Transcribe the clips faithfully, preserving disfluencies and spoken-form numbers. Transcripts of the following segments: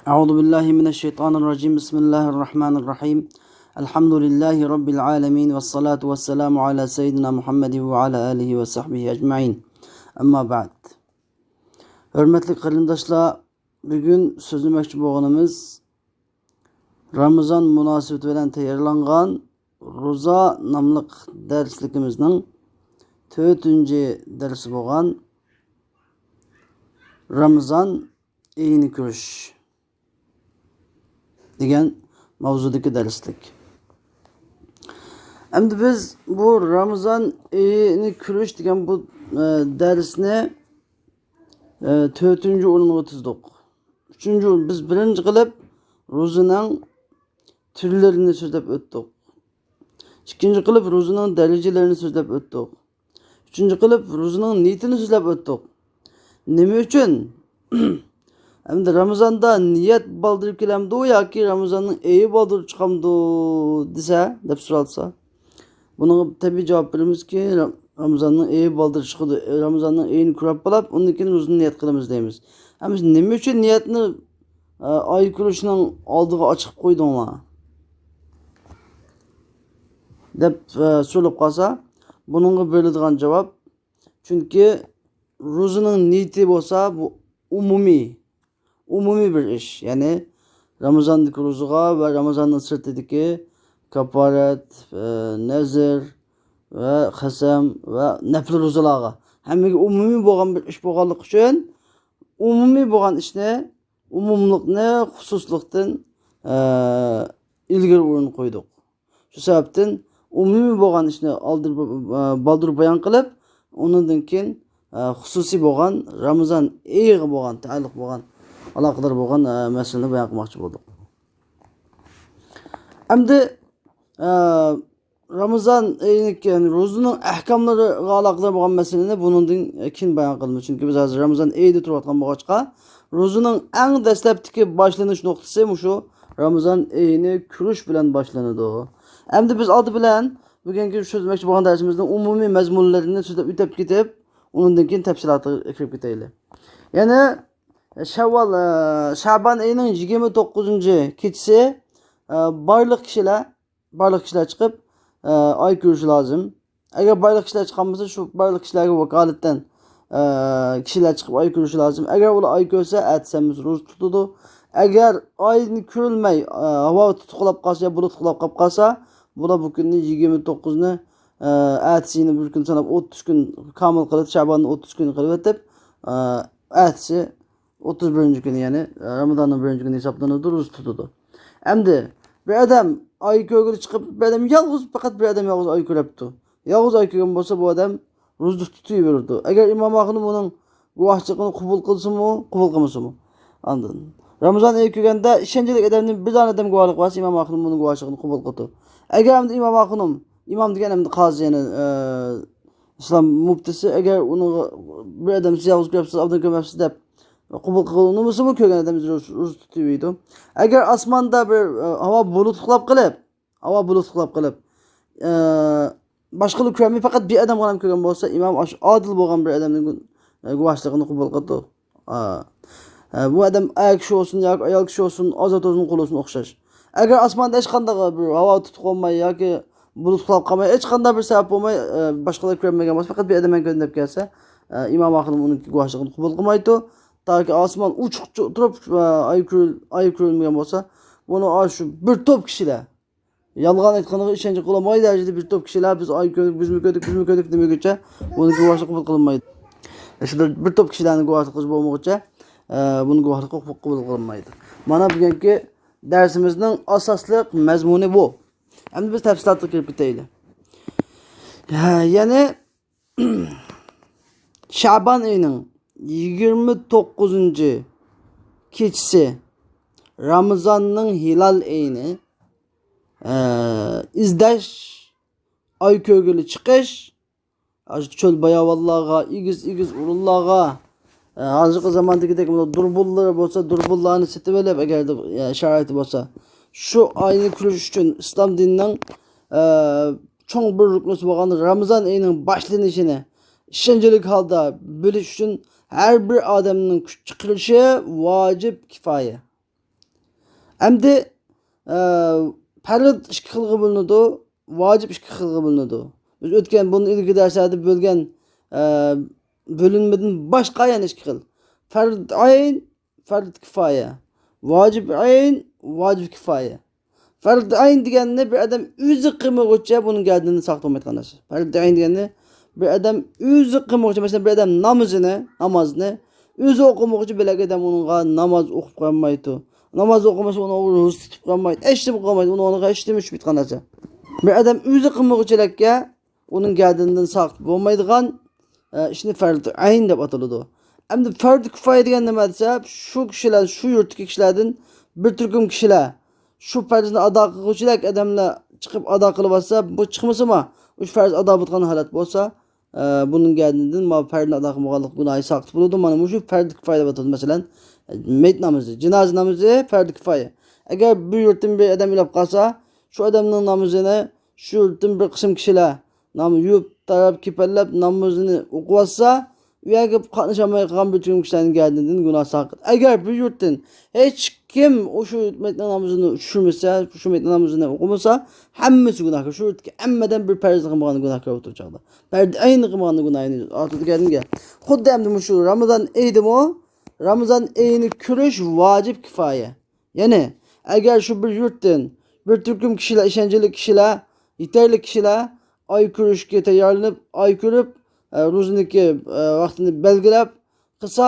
أعوذ بالله من الشيطان الرجيم. بسم الله الرحمن الرحيم. الحمد لله رب العالمين، والصلاة والسلام على سيدنا محمد وعلى آله وصحبه أجمعين. أما بعد. ھۆرمەتلىك قېرىنداشلار، بۈگۈن سۆزلىمەكچى بولغىنىمىز رامىزان مۇناسىۋىتى بىلەن تەييارلانغان روزا ناملىق دەرسلىكىمىزنىڭ تۆتىنچى دەرسى بولغان رامىزان ئېيىنى كۆرۈش دېگەن ماۋزۇدىكى دەرسلىك. ئەمدى بىز بۇ رامىزان ئېيىنى كۆرۈش دېگەن بۇ، ئە، دەرسنى، ئە، تۆتىنچى ئورۇنغا تىزدۇق. ئۈچىنچى ئورۇن، بىز بىرىنچى قىلىپ روزىنىڭ تۈرلىرىنى سۆزلەپ ئۆتتۇق. ئىككىنچى قىلىپ روزىنىڭ دەرىجىلىرىنى سۆزلەپ ئۆتتۇق. ئۈچىنچى قىلىپ روزىنىڭ نىيىتىنى سۆزلەپ ئۆتتۇق. نېمە ئۈچۈن؟ ئەمدى رامىزاندا نىيەت بالدۇر كېلەمدۇ ياكى رامىزاننىڭ ئېيى بالدۇر چىقامدۇ دېسە، دەپ سورالسا، بۇنىڭغا تەبىئىي جاۋاب بېرىمىزكى، را-، رامىزاننىڭ ئېيى بالدۇر چىقىدۇ، رامىزاننىڭ ئېيىنى كۆرۈپ بولاپ، ئۇندىن كېيىن روزىنى نىيەت قىلىمىز دەيمىز. ئەمىسە نېمە ئۈچۈن نىيەتنى، ئە، ئاي كۆرۈشنىڭ ئالدىغا ئاچىقىپ قويدۇڭلار؟ دەپ، ئە، سورىلىپ قالسا، بۇنىڭغا بېرىلىدىغان جاۋاب، چۈنكى روزىنىڭ نىيىتى بولسا، بۇ ئومۇمىي، ئومۇمىي بىر ئىش. يەنى رامىزاندىكى روزىغا ۋە رامىزاننىڭ سىرتىدىكى كاپپارەت، ئە، نەزىر ۋە قەسەم ۋە نەپلى روزىلارغا، ھەممىگە ئومۇمىي بولغان بىر ئىش بولغانلىقى ئۈچۈن، ئومۇمىي بولغان ئىشنى، ئومۇملۇقنى خۇسۇسلۇقتىن، ئە، ئىلگىرى ئورۇن قويدۇق. شۇ سەۋەبتىن ئومۇمىي بولغان ئىشنى ئالدىر-، بالدۇر بايان قىلىپ، ئۇنىڭدىن كېيىن، ئە، خۇسۇسىي بولغان، رامىزان ئېيىغا بولغان، تەئەللۇق بولغان، ئالاقىدار بولغان، ئە، مەسىلىنى بايان قىلماقچى بولدۇق. ئەمدى، ئە، رامىزان ئېيىنىڭ، يەنى روزىنىڭ ئەھكاملىرىغا ئالاقىدار بولغان مەسىلىنى بۇنىڭدىن كېيىن بايان قىلىمىز. چۈنكى بىز ھازىر رامىزان ئېيىدا تۇرۇۋاتقان بولغاچقا، روزىنىڭ ئەڭ دەسلەپتىكى باشلىنىش نۇقتىسى مۇشۇ رامىزان ئېيىنى كۆرۈش بىلەن باشلىنىدۇ. ئەمدى بىز ئالدى بىلەن بۈگۈنكى سۆزلىمەكچى بولغان دەرسىمىزنىڭ ئومۇمىي مەزمۇنلىرىنى سۆزلەپ ئۆتۈپ كېتىپ، ئۇنىڭدىن كېيىن تەپسىلاتىغا كىرىپ كېتەيلى. يەنى شەۋۋال، ئە، شەبان ئېيىنىڭ يىگىرمە توققۇزىنچى كېچىسى، ئە، بارلىق كىشىلەر بارلىق كىشىلەر چىقىپ، ئە، ئاي كۆرۈشى لازىم. ئەگەر بارلىق كىشىلەر چىقالمىسا، شۇ بارلىق كىشىلەرگە ۋاكالىتەن، ئە، كىشىلەر چىقىپ ئاي كۆرۈشى لازىم. ئەگەر ئۇلار ئاي كۆرسە، ئەتىسى ھەممىسى روزا تۇتىدۇ. ئەگەر ئاينى كۆرۈلمەي، ئە، ھاۋا تۇتۇقلاپ قالسا يا بۇلۇت قۇلاپ قالسا، بۇلار بۇ كۈننى يىگىرمە توققۇزنى، ئە، ئەتىسىنى بىر كۈن ساناپ، ئوتتۇز كۈن كامىل قىلىپ، شەباننى ئوتتۇز كۈن قىلىۋېتىپ، ئە، ئەتىسى ئوتتۇز بىرىنچى كۈنى، يەنى، ئە، رامىزاننىڭ بىرىنچى كۈنى ھېسابلىنىدۇ، روزا تۇتىدۇ. ئەمدى بىر ئادەم ئاي كۆرگىلى چىقىپ، بىر ئادەم يالغۇز، پەقەت بىر ئادەم يالغۇز ئاي كۆرۈپتۇ. يالغۇز ئاي كۆرگەن بولسا، بۇ ئادەم روزا تۇتۇۋېرىدۇ. ئەگەر ئىمام ئاخۇنۇم ئۇنىڭ گۇۋاھچىلىقىنى قوبۇل قىلسىمۇ، قوبۇل قىلمىسىمۇ. ئاندىن رامىزان ئېيى كۆرگەندە ئىشەنچلىك ئادەمدىن بىر دانە ئادەم گۇۋاھلىق بەرسە، ئىمام ئاخۇنۇم ئۇنىڭ گۇۋاھچىلىقىنى قوبۇل قىلىدۇ. ئەگەر ئەمدى ئىمام ئاخۇنۇم، ئىمام دېگەن ئەمدى قازى، يەنى، ئە، ئىسلام مۇپتىسى، ئەگەر ئۇنىڭغا بىر ئادەم سىز يالغۇز كۆرۈپسىز، ئابدان كۆرمەپسىز دەپ قوبۇل قىلغىلى ئۇنىمىسىمۇ، كۆرگەن ئادەم روزا، روزا تۇتۇۋېرىدۇ. ئەگەر ئاسماندا بىر، ئە، ھاۋا بۇلۇتلۇقلاپ قېلىپ، ھاۋا بۇلۇتلۇقلاپ قېلىپ، ئە، باشقىلار كۆرمەي، پەقەت بىر ئادەمغىلا كۆرگەن بولسا، ئىمام ئاشۇ ئادىل بولغان بىر ئادەمنىڭ گۇ-، ئە، گۇۋاھچىلىقىنى قوبۇل قىلىدۇ. ئا. ئە، بۇ ئادەم ئەر كىشى بولسۇن ياكى ئايال كىشى بولسۇن، ئازاد بولسۇن، قۇل بولسۇن، ئوخشاش. ئەگەر ئاسماندا ھېچقانداق بىر ھاۋا تۇتۇق بولماي ياكى بۇلۇتلۇقلاپ قالماي، ھېچقانداق بىر سەۋەب بولماي، ئە، باشقىلار كۆرمىگەن بولسا، پەقەت بىر ئادەم مەن كۆردۈم دەپ كەلسە، ئە، ئىمام ئاخۇنۇم ئۇنىڭ گۇۋاھچىلىقىنى قوبۇل قىلمايدۇ. تاكى ئاسمان ئوچۇق تۇرۇپ، ئە، ئاي كۆرۈل-، ئاي كۆرۈلمىگەن بولسا، بۇنى ئاشۇ بىر توپ كىشىلەر، يالغان ئېيتقىنىغا ئىشەنچ قىلالماي دەرىجىدە بىر توپ كىشىلەر، بىز ئاي كۆردۇق، بىزمۇ كۆردۇق، بىزمۇ كۆردۇق دېمىگۈچە، بۇنىڭ گۇۋاھلىقى قوبۇل قىلىنمايدۇ. شۇنداق بىر توپ كىشىلەرنىڭ گۇۋاھلىقى بولمىغۇچە، ئە، بۇنىڭ گۇۋاھلىقى قوبۇل قىلىنمايدۇ. مانا بۈگۈنكى دەرسىمىزنىڭ ئاساسلىق مەزمۇنى بۇ. ئەمدى بىز تەپسىلاتقا كىرىپ كېتەيلى. ھە، يەنى شەبان ئېيىنىڭ يىگىرمە توققۇزىنچى كېچىسى، رامىزاننىڭ ھىلال ئېيىنى، ئە، ئىزدەش، ئاي كۆرگىلى چىقىش، ئاشۇ چۆل باياۋانلارغا، ئېگىز-ئېگىز ئورۇنلارغا، ئە، ھازىرقى زاماندىكىدەك مۇنداق دۇربۇنلىرى بولسا، دۇربۇنلارنى سېتىۋېلىپ، ئەگەردە، ئە، شارائىتى بولسا، شۇ ئاينى كۆرۈش ئۈچۈن ئىسلام دىنىنىڭ، ئە، چوڭ بىر رۇكنىسى بولغان رامىزان ئېيىنىڭ باشلىنىشىنى ئىشەنچلىك ھالدا بىلىش ئۈچۈن ھەر بىر ئادەمنىڭ كۈچ چىقىرىشى ۋاجىپ كىپايە. ئەمدى، ئە، پەرز ئىككى خىلغا بۆلۈنىدۇ، ۋاجىپ ئىككى خىلغا بۆلۈنىدۇ. بىز ئۆتكەن، بۇندىن ئىلگىرىكى دەرسلەردە بۆلگەن، ئە، بۆلۈنمىدىن باشقا يەنە ئىككى خىل. پەرز ئەين، پەرز كىفايە. ۋاجىب ئەين، ۋاجىب كىفايە. پەرز ئەين دېگەننى بىر ئادەم ئۆزى قىلمىغۇچە بۇنىڭ گەردىنىدىن ساقىت بولمايدىغان نەرسە. پەرز ئەين دېگەننى بىر ئادەم ئۆزى قىلمىغۇچە، مەسىلەن، بىر ئادەم نامىزىنى، نامازنى ئۆزى ئوقۇمىغۇچە بۆلەك ئادەم ئۇنىڭغا ناماز ئوقۇپ قويالمايدۇ. ناماز ئوقۇمىسا ئۇنىڭغا روزا تۇتۇپ قويالمايدۇ. ھېچنېمە قىلالمايدۇ. ئۇنىڭغا ھېچنېمە چۈشمەيدىغان نەرسە. بىر ئادەم ئۆزى قىلمىغۇچىلىككە ئۇنىڭ گەردىنىدىن ساقىت بولمايدىغان، ئە، ئىشنى پەرز ئەين دەپ ئاتىلىدۇ. ئەمدى پەرز كىفايە دېگەن نېمە دېسە، شۇ كىشىلەر، شۇ يۇرتتىكى كىشىلەردىن بىر تۈركۈم كىشىلەر شۇ پەرزنى ئادا قىلغۇچىلەك ئادەملەر چىقىپ ئادا قىلىۋاتسا، بۇ چىقمىسىمۇ، ئۇ پەرز ئادا بولىدىغان ھالەت بولسا، ئە، بۇنىڭ گەردىنىدىن ما پەرزنى ئادا قىلمىغانلىق گۇناھى ساقىت بولىدۇ. مانا مۇشۇ پەرز كىفايە دەپ ئاتىلىدۇ. مەسىلەن، مېيىت نامىزى، جىنازا نامىزى پەرز كىفايە. ئەگەر بىر يۇرتتىن بىر ئادەم ئۆلۈپ قالسا، شۇ ئادەمنىڭ نامىزىنى شۇ يۇرتتىن بىر قىسىم كىشىلەر نام يۇيۇپ، تاراپ، كېپەنلەپ، نامىزىنى ئوقۇۋاتسا، ئۇ يەرگە قاتنىشالماي قالغان بىر تۈركۈم كىشىلەرنىڭ گەردىنىدىن گۇناھ ساقىت. ئەگەر بىر يۇرتتىن ھېچ كىم ئۇ شۇ مېيىتنىڭ نامىزىنى چۈشۈرمىسە، شۇ مېيىتنىڭ نامىزىنى ئوقۇمىسا، ھەممىسى گۇناھكار. شۇ يۇرتتىكى ھەممىدىن بىر پەرزنى قىلمىغان گۇناھكار بولۇپ تۇرۇپ چاغدا. پەرز ئەيننى قىلمىغاننىڭ گۇناھىنى ئارتىدىكى ئادەمگە. خۇددى ئەمدى مۇشۇ رامىزان ئېيىدىمۇ، رامىزان ئېيىنى كۆرۈش ۋاجىپ كىفايە. يەنى، ئەگەر شۇ بىر يۇرتتىن بىر تۈركۈم كىشىلەر، ئىشەنچلىك كىشىلەر، يېتەرلىك كىشىلەر ئاي كۆرۈشكە تەييارلىنىپ، ئاي كۆرۈپ، ئە، روزىنىڭكى، ئە، ۋاقتىنى بەلگىلەپ قىلسا،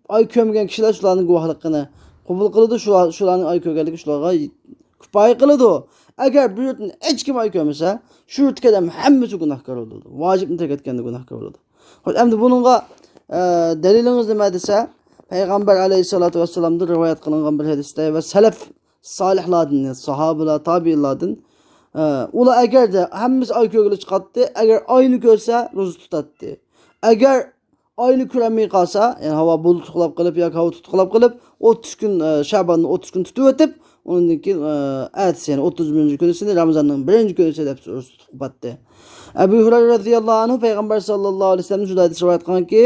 ئاي كۆرمىگەن كىشىلەر شۇلارنىڭ گۇۋاھلىقىنى قوبۇل قىلىدۇ، شۇلار، شۇلارنىڭ ئاي كۆرگەنلىكى شۇلارغا كىپايە قىلىدۇ. ئەگەر بىر يۇرتتىن ھېچكىم ئاي كۆرمىسە، شۇ يۇرتتىكى ئادەم ھەممىسى گۇناھكار بولىدۇ. ۋاجىپنى تەرك ئەتكەندە گۇناھكار بولىدۇ. خوش، ئەمدى بۇنىڭغا، ئە، دەلىلىڭىز نېمە دېسە، پەيغەمبەر ئەلەيھىسسالاتۇ ۋەسسالامدىن رىۋايەت قىلىنغان بىر ھەدىستە ۋە سەلەف سالىھلاردىن، ساھابىلار، تابىئىنلاردىن، ئە، ئۇلار ئەگەردە ھەممىسى ئاي كۆرگىلى چىقاتتى، ئەگەر ئاينى كۆرسە، روزا تۇتاتتى. ئەگەر ئاينى كۆرەلمەي قالسا، يەنى ھاۋا بۇلۇتلۇقلاپ قېلىپ ياكى ھاۋا تۇتۇقلاپ قېلىپ، ئوتتۇز كۈن، ئە، شەباننى ئوتتۇز كۈن تۇتۇۋېتىپ، ئۇنىڭدىن كېيىن، ئە، ئەتىسى، يەنى ئوتتۇز بىرىنچى كۈنىسىنى رامىزاننىڭ بىرىنچى كۈنىسى دەپ روزا تۇتۇپ قوياتتى. ئەبۇ ھۇرەيرە رەزىياللاھۇ ئەنھۇ پەيغەمبەر ساللاللاھۇ ئەلەيھى ۋەسەللەمدىن شۇنداق ھەدىس رىۋايەت قىلغانكى،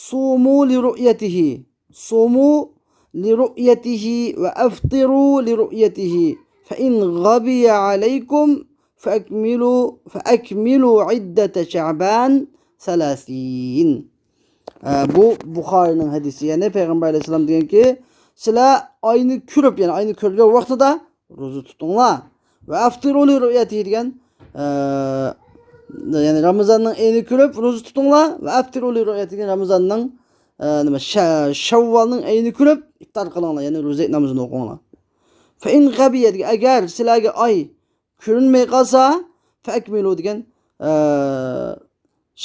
سۇمۇ لىرۇئيەتىھى، سۇمۇ لىرۇئيەتىھى ۋە ئەفطىرۇ لىرۇئيەتىھى، فەئىن غەبىيە ئەلەيكۇم فەئەكمىلۇ، فەئەكمىلۇ ئىددەتە شەئبان سەلاسىين. ئە، بۇ بۇخارىنىڭ ھەدىسى. يەنى پەيغەمبەر ئەلەيھىسسالام دېگەنكى، سىلەر ئاينى كۆرۈپ، يەنى ئاينى كۆرگەن ۋاقتىدا روزا تۇتۇڭلار. ۋە ئەفطىرۇ لىرۇئيەتىھى دېگەن، ئە، يەنى رامىزاننىڭ ئېيىنى كۆرۈپ روزا تۇتۇڭلار. ۋە ئەفطىرۇ لىرۇئيەتىھى دېگەن رامىزاننىڭ، ئە، نېمە، شە-، شەۋۋالنىڭ ئېيىنى كۆرۈپ ئىپتار قىلىڭلار، يەنى روزا نامىزىنى ئوقۇڭلار. فەئىن غەبىيە دېگەن، ئەگەر سىلەرگە ئاي كۆرۈنمەي قالسا، فەئەكمىلۇ دېگەن، ئە،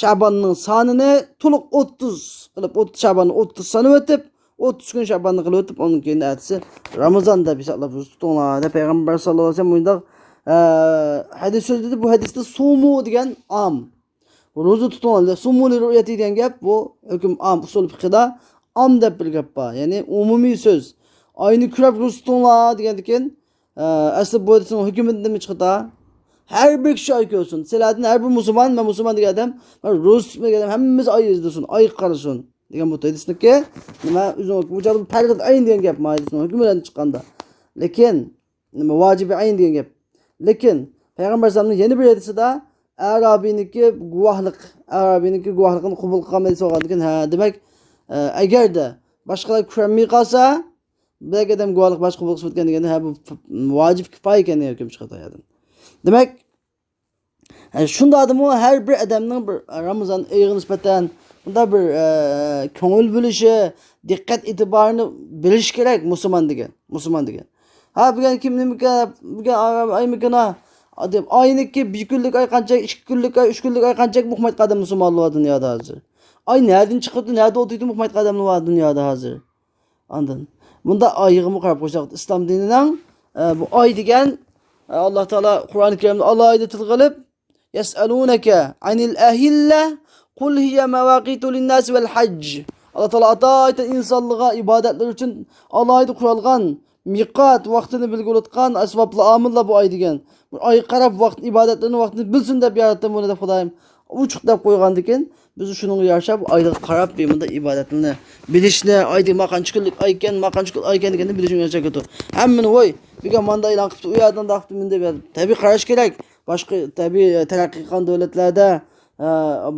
شەباننىڭ سانىنى تولۇق ئوتتۇز قىلىپ، ئوتتۇز شەباننى ئوتتۇز سانىۋېتىپ، ئوتتۇز كۈن شەباننى قىلىۋېتىپ، ئۇنىڭ كېيىن ئەتىسى رامىزان دەپ ھېسابلاپ روزا تۇتۇڭلار دەپ پەيغەمبەر ساللاللاھۇ ئەلەيھى ۋەسەللەم مۇنداق، ئە، ھەدىس سۆزلىدى. بۇ ھەدىستە سۇمۇ دېگەن ئام. روزا تۇتۇڭلار. سۇمۇ لىرۇئيەتى دېگەن گەپ، بۇ ھۆكۈم ئام، ئۇسۇل پىقىدا ئام دەپ بىر گەپ بار. يەنى ئومۇمىي سۆز. ئاينى كۆرۈپ روزا تۇتۇڭلار دېگەندىكىن، ئە، ئەسلى بۇ ھەدىسنىڭ ھۆكمىدىن نېمە چىقىدۇ؟ ھەر بىر كىشى ئاي كۆرسۇن. سىلەردىن ھەر بىر مۇسۇلمان، مەن مۇسۇلمان دېگەن ئادەم، مەن روزا تۇتمىغان ئادەم، ھەممىمىز ئاي ئىزدىسۇن، ئايغا قارىسۇن دېگەن بۇ ھەدىسنىكى نېمە؟ ئۆزىنىڭ ھۆكمى، بۇ چاغدا پەرز ئەين دېگەن گەپ، ما ھەدىسنىڭ ھۆكمى بىلەن چىققاندا. لېكىن، نېمە، ۋاجىبى ئەين دېگەن گەپ. لېكىن پەيغەمبەر ئەلەيھىسسالامنىڭ يەنە بىر ھەدىسىدە ئەرابىينىڭكى گۇۋاھلىق، ئەرابىينىڭكى گۇۋاھلىقىنى قوبۇل قىلغان ھەدىس بولغاندىكىن، ھە، دېمەك، ئە، ئەگەردە باشقىلار كۆرەلمەي قالسا، بەك ئادەم گۇۋاھلىق باشقا قوبۇل قىلسا ئىكەن دېگەندە، ھە، بۇ پ-، پ-، ۋاجىب كىپايە ئىكەن دېگەن ھۆكۈم چىقىدۇ ئۇ يەردىن. دېمەك، ئە، شۇنداقتىمۇ ھەر بىر ئادەمنىڭ بىر رامىزان ئېيىغا نىسبەتەن مۇنداق بىر، ئە، كۆڭۈل بۆلۈشى، دىققەت ئېتىبارىنى بېرىشى كېرەك مۇسۇلمان دېگەن، مۇسۇلمان دېگەن. ھا، بۈگۈن كىم نېمىكەن، بۈگۈن ئايمىكىن ھا، دەپ، ئاينىڭكى بىر كۈنلۈك ئاي قانچە، ئىككى كۈنلۈك ئاي، ئۈچ كۈنلۈك ئاي قانچە ئۇقمايدىغان ئادەم مۇسۇلمانلار بار دۇنيادا ھازىر. ئاي نەدىن چىقىپتۇ، نەدە ئولتۇرۇپتۇ ئۇقمايدىغان ئادەملەر بار دۇنيادا ھازىر. ئاندىن مۇنداق ئايىغىمۇ قاراپ قويساق، ئىسلام دىنىنىڭ، ئە، بۇ ئاي دېگەن، ئە، ئاللا تائالا قۇرئان كەرىمدە ئالاھىدە تىلغا ئېلىپ، يەسئەلۇنەكە ئەنىل ئەھىللە قۇل ھىيە مەۋاقىتۇ لىنناسى ۋەل ھەج. ئاللا تائالا ئاتايىتەن ئىنسانلارغا ئىبادەتلەر ئۈچۈن ئالاھىدە قۇرالغان مىقات ۋاقتىنى بىلگۈلۈتقان ئەسۋابلا ئامىللا بۇ ئاي دېگەن. بۇ ئايغا قاراپ ۋاقىت، ئىبادەتلەرنىڭ ۋاقتىنى بىلسۇن دەپ ياراتتىم بۇنى دەپ خۇدايىم. ئوچۇق دەپ قويغاندىكىن، بىز شۇنىڭغا يارىشا بۇ ئايلىققا قاراپ بىر مۇنداق ئىبادەتنى بىلىشنى، ئايدى ما قانچە كۈنلۈك ئاي ئىكەن، ما قانچە كۈنلۈك ئاي ئىكەن دېگەننى بىلىشىمىز كېرەك ئىكەن. ھەممىنى ۋوي، بۈگۈن مانداق ئېلان قىپتۇ، ئۇ يەردە مۇنداق قىپتۇ، مۇنداق بىر تەبىئىي قاراش كېرەك. باشقا تەبىئىي تەرەققىي قىلغان دۆلەتلەردە، ئە،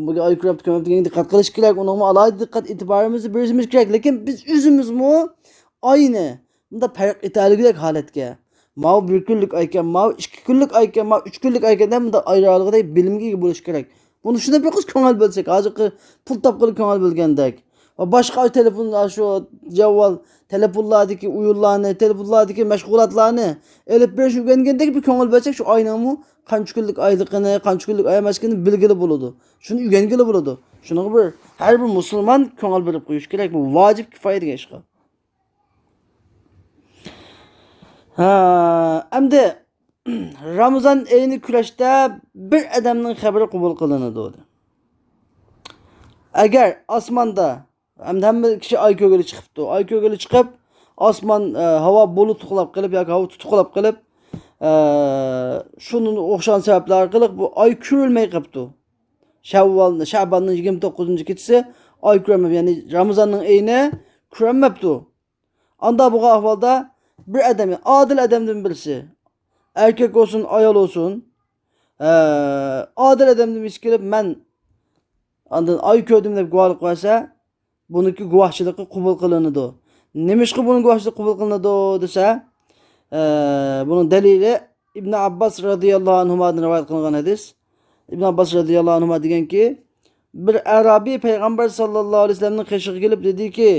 بۇ ئاي كۆرۈپ، كۆرۈپ دېگەنگە دىققەت قىلىش كېرەك. ئۇنىڭغا ئالاھىدە دىققەت ئېتىبارىمىزنى بېرىشىمىز كېرەك. لېكىن بىز ئۆزىمىزمۇ ئاينى مۇنداق پەرق ئېتەلىگۈدەك ھالەتكە، ماۋۇ بىر كۈنلۈك ئايكەن، ماۋۇ ئىككى كۈنلۈك ئايكەن، ماۋۇ ئۈچ كۈنلۈك ئايكەن دەپ مۇنداق ئايرىۋالغۇدەك بىلىمگە ئىگە بولۇش كېرەك. بۇنى شۇنداق بىر قىز كۆڭۈل بۆلسەك، ھازىرقى پۇل تاپقىلى كۆڭۈل بۆلگەندەك. ۋە باشقا تېلېفون، شۇ جاۋال، تېلېفونلاردىكى ئويۇنلارنى، تېلېفونلاردىكى مەشغۇلاتلارنى ئېلىپ بېرىش ئۆگەنگەندەك بىر كۆڭۈل بۆلسەك، شۇ ئاينىڭمۇ قانچە كۈنلۈك ئايلىقىنى، قانچە كۈنلۈك ئاي ئەمەسلىكىنى بىلگىلى بولىدۇ. شۇنى ئۆگەنگىلى بولىدۇ. شۇنىڭغا بىر، ھەر بىر مۇسۇلمان كۆڭۈل بۆلۈپ قويۇش كېرەك. بۇ ۋاجىپ كىپايە دېگەن ئىشقا. ھە، ئەمدى رامىزان ئېيىنى كۈرەشتە بىر ئادەمنىڭ خەۋىرى قوبۇل قىلىنىدۇ. ئەگەر ئاسماندا، ئەمدى ھەممە كىشى ئاي كۆرگىلى چىقىپتۇ. ئاي كۆرگىلى چىقىپ، ئاسمان، ئە، ھاۋا بۇلۇتلۇقلاپ قېلىپ ياكى ھاۋا تۇتۇقلاپ قېلىپ، ئە، شۇنىڭغا ئوخشىغان سەۋەبلەر ئارقىلىق بۇ ئاي كۆرۈلمەي قېپتۇ. شەۋۋال، شەباننىڭ يىگىرمە توققۇزىنچى كېچىسى ئاي كۆرۈلمەي، يەنى رامىزاننىڭ ئېيىنى كۆرۈلمەپتۇ. ئاندا بولغان ئەھۋالدا بىر ئادەم، ئادىل ئادەمدىن بىرسى، ئەركەك بولسۇن، ئايال بولسۇن، ئە، ئادىل ئادەمدىن بىرسى كېلىپ، مەن ئاندىن ئاي كۆردۈم دەپ گۇۋاھلىق بەرسە، بۇنىڭكى گۇۋاھچىلىقى قوبۇل قىلىنىدۇ. نېمىشقا بۇنىڭ گۇۋاھچىلىقى قوبۇل قىلىنىدۇ دېسە، ئە، بۇنىڭ دەلىلى ئىبن ئابباس رەزىياللاھۇ ئەنھۇمادىن رىۋايەت قىلىنغان ھەدىس. ئىبن ئابباس رەزىياللاھۇ ئەنھۇما دېگەنكى، بىر ئەرابىي پەيغەمبەر ساللاللاھۇ ئەلەيھى ۋەسەللەمنىڭ قېشىغا كېلىپ دېدىكى،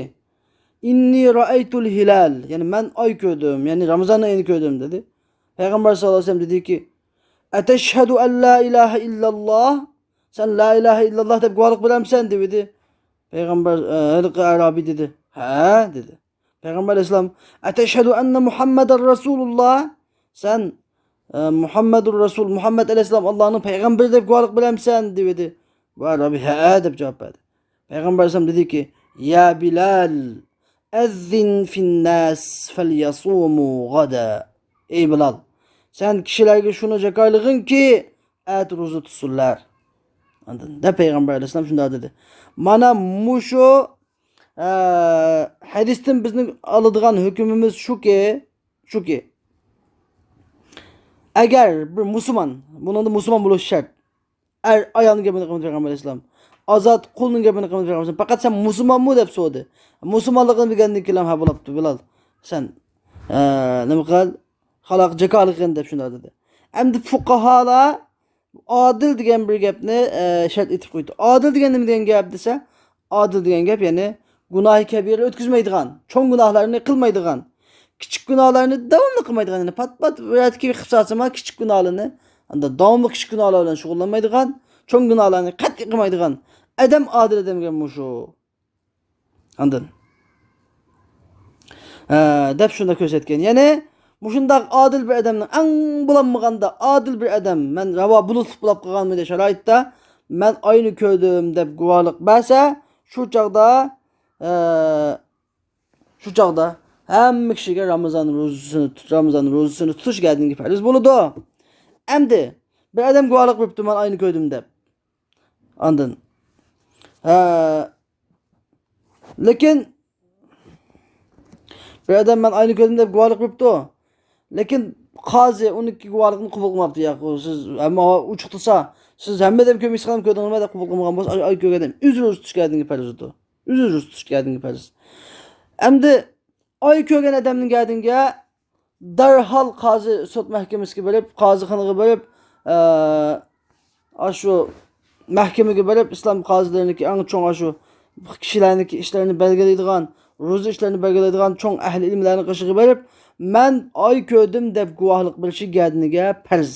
«ئىننى رەئەيتۇل ھىلال»، يەنى مەن ئاي كۆردۈم، يەنى رامىزان ئېيىنى كۆردۈم دېدى. پەيغەمبەر ساللاللاھۇ ئەلەيھى ۋەسەللەم دېدىكى، «ئەتەشھەدۇ ئەن لا ئىلاھە ئىللاللاھ»، سەن لا ئىلاھە ئىللاللاھ دەپ گۇۋاھلىق بېرەمسەن دېدى. پەيغەمبەر، ئە، ھېلىقى ئەرابىي دېدى، ھە دېدى. پەيغەمبەر ئەلەيھىسسالام، «ئەتەشھەدۇ ئەننە مۇھەممەدەر رەسۇلۇللاھ»، سەن، ئە، مۇھەممەدۇر رەسۇل، مۇھەممەد ئەلەيھىسسالام ئاللانىڭ پەيغەمبىرى دەپ گۇۋاھلىق بېرەمسەن دېدى. بۇ ئەرابىي، ھە دەپ جاۋاب بەردى. پەيغەمبەر ئەلەيھىسسالام دېدىكى، «يا بىلال، ئەززىن فىنناس فەليەسۇمۇ غەدا.» ئەي بىلال، سەن كىشىلەرگە شۇنى جاكارلىغىنكى، ئەتە روزا تۇتسۇنلار. ئاندىن دەپ پەيغەمبەر ئەلەيھىسسالام شۇنداق دېدى. مانا مۇشۇ، ئە، ھەدىستىن بىزنىڭ ئالىدىغان ھۆكمىمىز شۇكى، شۇكى، ئەگەر بىر مۇسۇلمان، بۇنىڭدا مۇسۇلمان بولۇش شەرت. ئەر ئايالنىڭ گېپىنى قىلمىدى پەيغەمبەر ئەلەيھىسسالام. ئازاد قۇلنىڭ گېپىنى قىلمىدى پەيغەمبەر ئەلەيھىسسالام. پەقەت سەن مۇسۇلمانمۇ دەپ سورىدى. مۇسۇلمانلىقىنى بىلگەندىن كېيىن ھە بولاپتۇ بىلال. سەن، ئە، نېمە قىل؟ خالاق جاكارلىقىنى دەپ شۇنداق دېدى. ئەمدى فۇقاھالار ئادىل دېگەن بىر گەپنى، ئە، شەرت ئېتىپ قويدى. ئادىل دېگەن نېمە دېگەن گەپ دېسە، ئادىل دېگەن گەپ، يەنى گۇناھى كەبىرە ئۆتكۈزمەيدىغان، چوڭ گۇناھلارنى قىلمايدىغان، كىچىك گۇناھلارنى داۋاملىق قىلمايدىغان، يەنى پات-پات بىر يەردىكى قىلىپ سالسىمۇ كىچىك گۇناھلارنى، ئاندا داۋاملىق كىچىك گۇناھلار بىلەن شۇغۇللانمايدىغان، چوڭ گۇناھلارنى قەتئىي قىلمايدىغان ئادەم ئادىل ئادەم دېگەن مۇشۇ. ئاندىن، ھە، دەپ شۇنداق كۆرسەتكەن. يەنى مۇشۇنداق ئادىل بىر ئادەمنىڭ، ئەڭ بولالمىغاندا ئادىل بىر ئادەم، مەن راۋا بۇلۇتلۇق بولاپ قالغانمىدى شارائىتتا، مەن ئاينى كۆردۈم دەپ گۇۋاھلىق بەرسە، شۇ چاغدا، ھە، شۇ چاغدا ھەممە كىشىگە رامىزان روزىسىنى تۇت-، رامىزان روزىسىنى تۇتۇش گەدىنىگە پەرز بولىدۇ. ئەمدى بىر ئادەم گۇۋاھلىق بېرىپتۇ، مەن ئاينى كۆردۈم دەپ. ئاندىن، ھە، لېكىن بىر ئادەم مەن ئاينى كۆردۈم دەپ گۇۋاھلىق بېرىپتۇ. لېكىن قازى ئۇنىڭكى گۇۋاھلىقىنى قوبۇل قىلماپتۇ. ياق، ئۇ سىز ھەممە ئۇچۇقتۇرسا، سىز ھەممە ئادەم كۆرمىسىڭىز كۆردىڭىزمۇ دەپ قوبۇل قىلمىغان بولسا، ئاي، ئاي كۆرگەن ئادەم ئۆزى روزا تۇتۇش گەدىنىگە پەرز ئۇ. ئۆزى روزا تۇتۇش گەدىنىگە پەرز. ئەمدى ئاي كۆرگەن ئادەمنىڭ گەدىنىگە دەرھال قازى سوت مەھكىمىسىگە بېرىپ، قازىخانىغا بېرىپ، ئە، ئاشۇ مەھكىمىگە بېرىپ، ئىسلام قازىلىرىنىڭكى ئەڭ چوڭ ئاشۇ كىشىلەرنىڭكى ئىشلىرىنى بەلگىلەيدىغان، روزا ئىشلىرىنى بەلگىلەيدىغان چوڭ ئەھلى ئىلىملەرنىڭ قېشىغا بېرىپ، مەن ئاي كۆردۈم دەپ گۇۋاھلىق بېرىشى گەدىنىگە پەرز.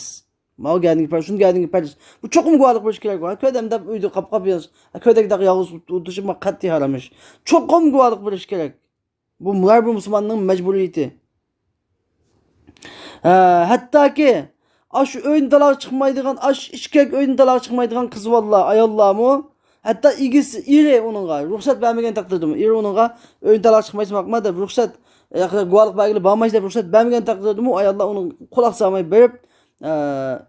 ماۋۇ گەدىنىگە پەرز، شۇنى گەدىنىگە پەرز. بۇ چوقۇم گۇۋاھلىق بېرىشى كېرەك. ھە، كۆردۈم دەپ ئۆيدە قاپ-قاپ يالغۇز، ھە، كۆردەك داق يالغۇز ئولتۇرۇشۇم قەتئىي ھارام ئىش. چوقۇم گۇۋاھلىق بېرىشى كېرەك. بۇ ھەر بىر مۇسۇلماننىڭ مەجبۇرىيىتى. ھە، ھەتتاكى ئاشۇ ئۆيدىن تالاغا چىقمايدىغان، ئاشۇ ئىچكەك ئۆيدىن تالاغا چىقمايدىغان قىز بالىلار، ئاياللارمۇ، ھەتتا ئىگىسى، ئېرى ئۇنىڭغا رۇخسەت بەرمىگەن تەقدىردىمۇ، ئېرى ئۇنىڭغا ئۆيدىن تالاغا چىقمايسەن باقما دەپ رۇخسەت، ياكى گۇۋاھلىق بەرگىلى بارمايسەن دەپ رۇخسەت بەرمىگەن تەقدىردىمۇ، ئاياللار ئۇنىڭغا قۇلاق سالماي بېرىپ، ئە،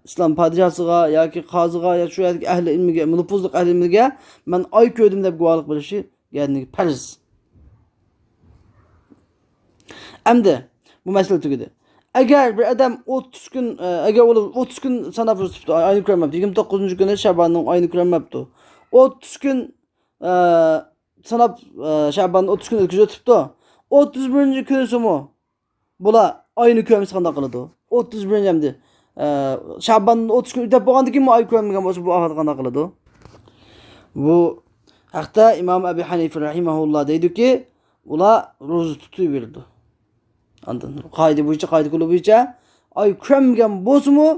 ئىسلام پادىشاسىغا ياكى قازىغا يا شۇ يەردىكى ئەھلى ئىلمىگە، نوپۇزلۇق ئەھلى ئىلمىگە مەن ئاي كۆردۈم دەپ گۇۋاھلىق بېرىشى گەدىنىگە پەرز. ئەمدى بۇ مەسىلە تۈگىدى. ئەگەر بىر ئادەم ئوتتۇز كۈن، ئە، ئەگەر ئۇلار ئوتتۇز كۈن ساناپ روزا تۇتۇپتۇ، ئاينى كۆرمەپتۇ، يىگىرمە توققۇزىنچى كۈنى شەباننىڭ ئاينى كۆرمەپتۇ. ئوتتۇز كۈن، ئە، ساناپ، ئە، شەباننى ئوتتۇز كۈن ئۆتكۈزۈپ ئۆتۈپتۇ. ئوتتۇز بىرىنچى كۈنىسىمۇ بۇلار ئاينى كۆرمىسە قانداق قىلىدۇ؟ ئوتتۇز بىرىنچى ئەمدى، ئە، شەباننى ئوتتۇز كۈن ئۆتەپ بولغاندىن كېيىنمۇ ئاي كۆرمىگەن بولسا، بۇ ئەھۋالدا قانداق قىلىدۇ؟ بۇ ھەقتە ئىمام ئەبى ھەنىفە رەھىمەھۇللا دەيدۇكى، ئۇلار روزا تۇتۇۋېرىدۇ. ئاندىن قائىدە بويىچە، قائىدە قولى بويىچە ئاي كۆرمىگەن بولسىمۇ،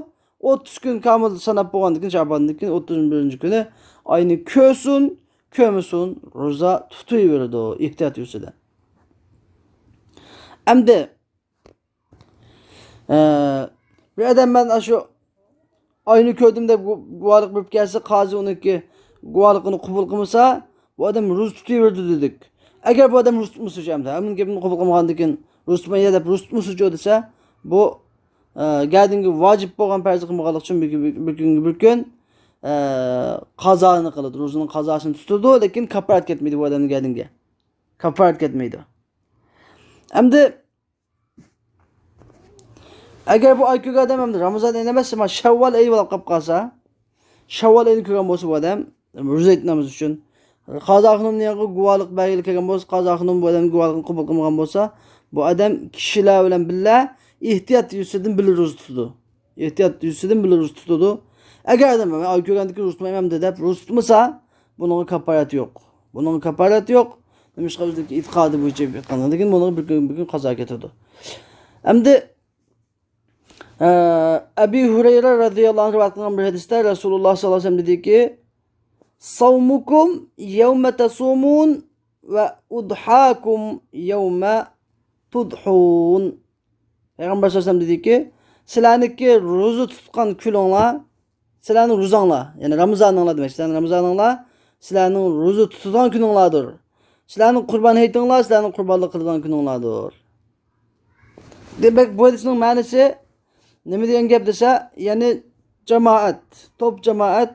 ئوتتۇز كۈن كامىل ساناپ بولغاندىن كېيىن، شەباندىن كېيىن ئوتتۇز بىرىنچى كۈنى ئاينى كۆرسۇن، كۆرمىسۇن، روزا تۇتۇۋېرىدۇ، ئېھتىيات يۈزىسىدىن. ئەمدى، ئە، بىر ئادەم مەن ئاشۇ ئاينى كۆردۈم دەپ گۇ-، گۇۋاھلىق بېرىپ كەلسە، قازى ئۇنىڭكى گۇۋاھلىقىنى قوبۇل قىلمىسا، بۇ ئادەم روزا تۇتۇۋېرىدۇ دېدۇك. ئەگەر بۇ ئادەم روزا تۇتمىسا، ئەمدى ھەممىنىڭ گېپىنى قوبۇل قىلمىغاندىن كېيىن، روزا تۇتمايدۇ دەپ روزا تۇتمىسىچۇ دېسە، بۇ، ئە، گەدىنىگە ۋاجىپ بولغان پەرزنى قىلمىغانلىقى ئۈچۈن بىر، بىر، بىر كۈنگە بىر كۈن، ئە، قازانى قىلىدۇ. روزىنىڭ قازاسىنى تۇتىدۇ، لېكىن كاپپارەت كەتمەيدۇ بۇ ئادەمنىڭ گەدىنىگە. كاپپارەت كەتمەيدۇ. ئەمدى ئەگەر بۇ ئاي كۆرگەن ئادەم ئەمدى رامىزان ئېيى ئەمەس، شەۋۋال ئېيى بولۇپ قاپ قالسا، شەۋۋال ئېيىنى كۆرگەن بولسا بۇ ئادەم، روزا ھېيت نامىزى ئۈچۈن، قازا خانىمنىڭ يېنىغا گۇۋاھلىق بەرگىلى كەلگەن بولسا، قازا خانىم بۇ ئادەمنىڭ گۇۋاھلىقىنى قوبۇل قىلمىغان بولسا، بۇ ئادەم كىشىلەر بىلەن بىللە ئېھتىيات يۈزىسىدىن بىللە روزا تۇتىدۇ. ئېھتىيات يۈزىسىدىن بىللە روزا تۇتىدۇ. ئەگەر ئادەم، مەن ئاي كۆرگەندىن كېيىن روزا تۇتمايمەن دەپ روزا تۇتمىسا، بۇنىڭغا كاپپارەت يوق. بۇنىڭغا كاپپارەت يوق. نېمىشقا؟ ئۆزىنىڭ ئېتىقادى بويىچە ئېيتقانلىكىن، بۇنىڭغا بىر كۈن، بىر كۈن قازا كېتىدۇ. ئەمدى، ئە، ئەبى ھۇرەيرە رەزىياللاھۇ ئەنھۇ رىۋايەت قىلغان بىر ھەدىستە رەسۇلۇللاھ سەللەللاھۇ ئەلەيھى ۋەسەللەم دېدىكى، ساۋمۇكۇم يەۋمە تەسۇمۇن ۋە ئۇدھاكۇم يەۋمە تۇدھۇن. پەيغەمبەر سەللەللاھۇ ئەلەيھى ۋەسەللەم دېدىكى، سىلەرنىڭكى روزا تۇتقان كۈنۈڭلار، سىلەرنىڭ روزاڭلار، يەنى رامىزانىڭلار دېمەكچى، سىلەرنىڭ رامىزانىڭلار، سىلەرنىڭ روزا تۇتىدىغان كۈنۈڭلاردۇر. سىلەرنىڭ قۇربان ھېيتىڭلار، سىلەرنىڭ قۇربانلىق قىلىدىغان كۈنۈڭلاردۇر. دېمەك، بۇ ھەدىسنىڭ مەنىسى نېمە دېگەن گەپ دېسە، يەنى جامائەت، توپ جامائەت،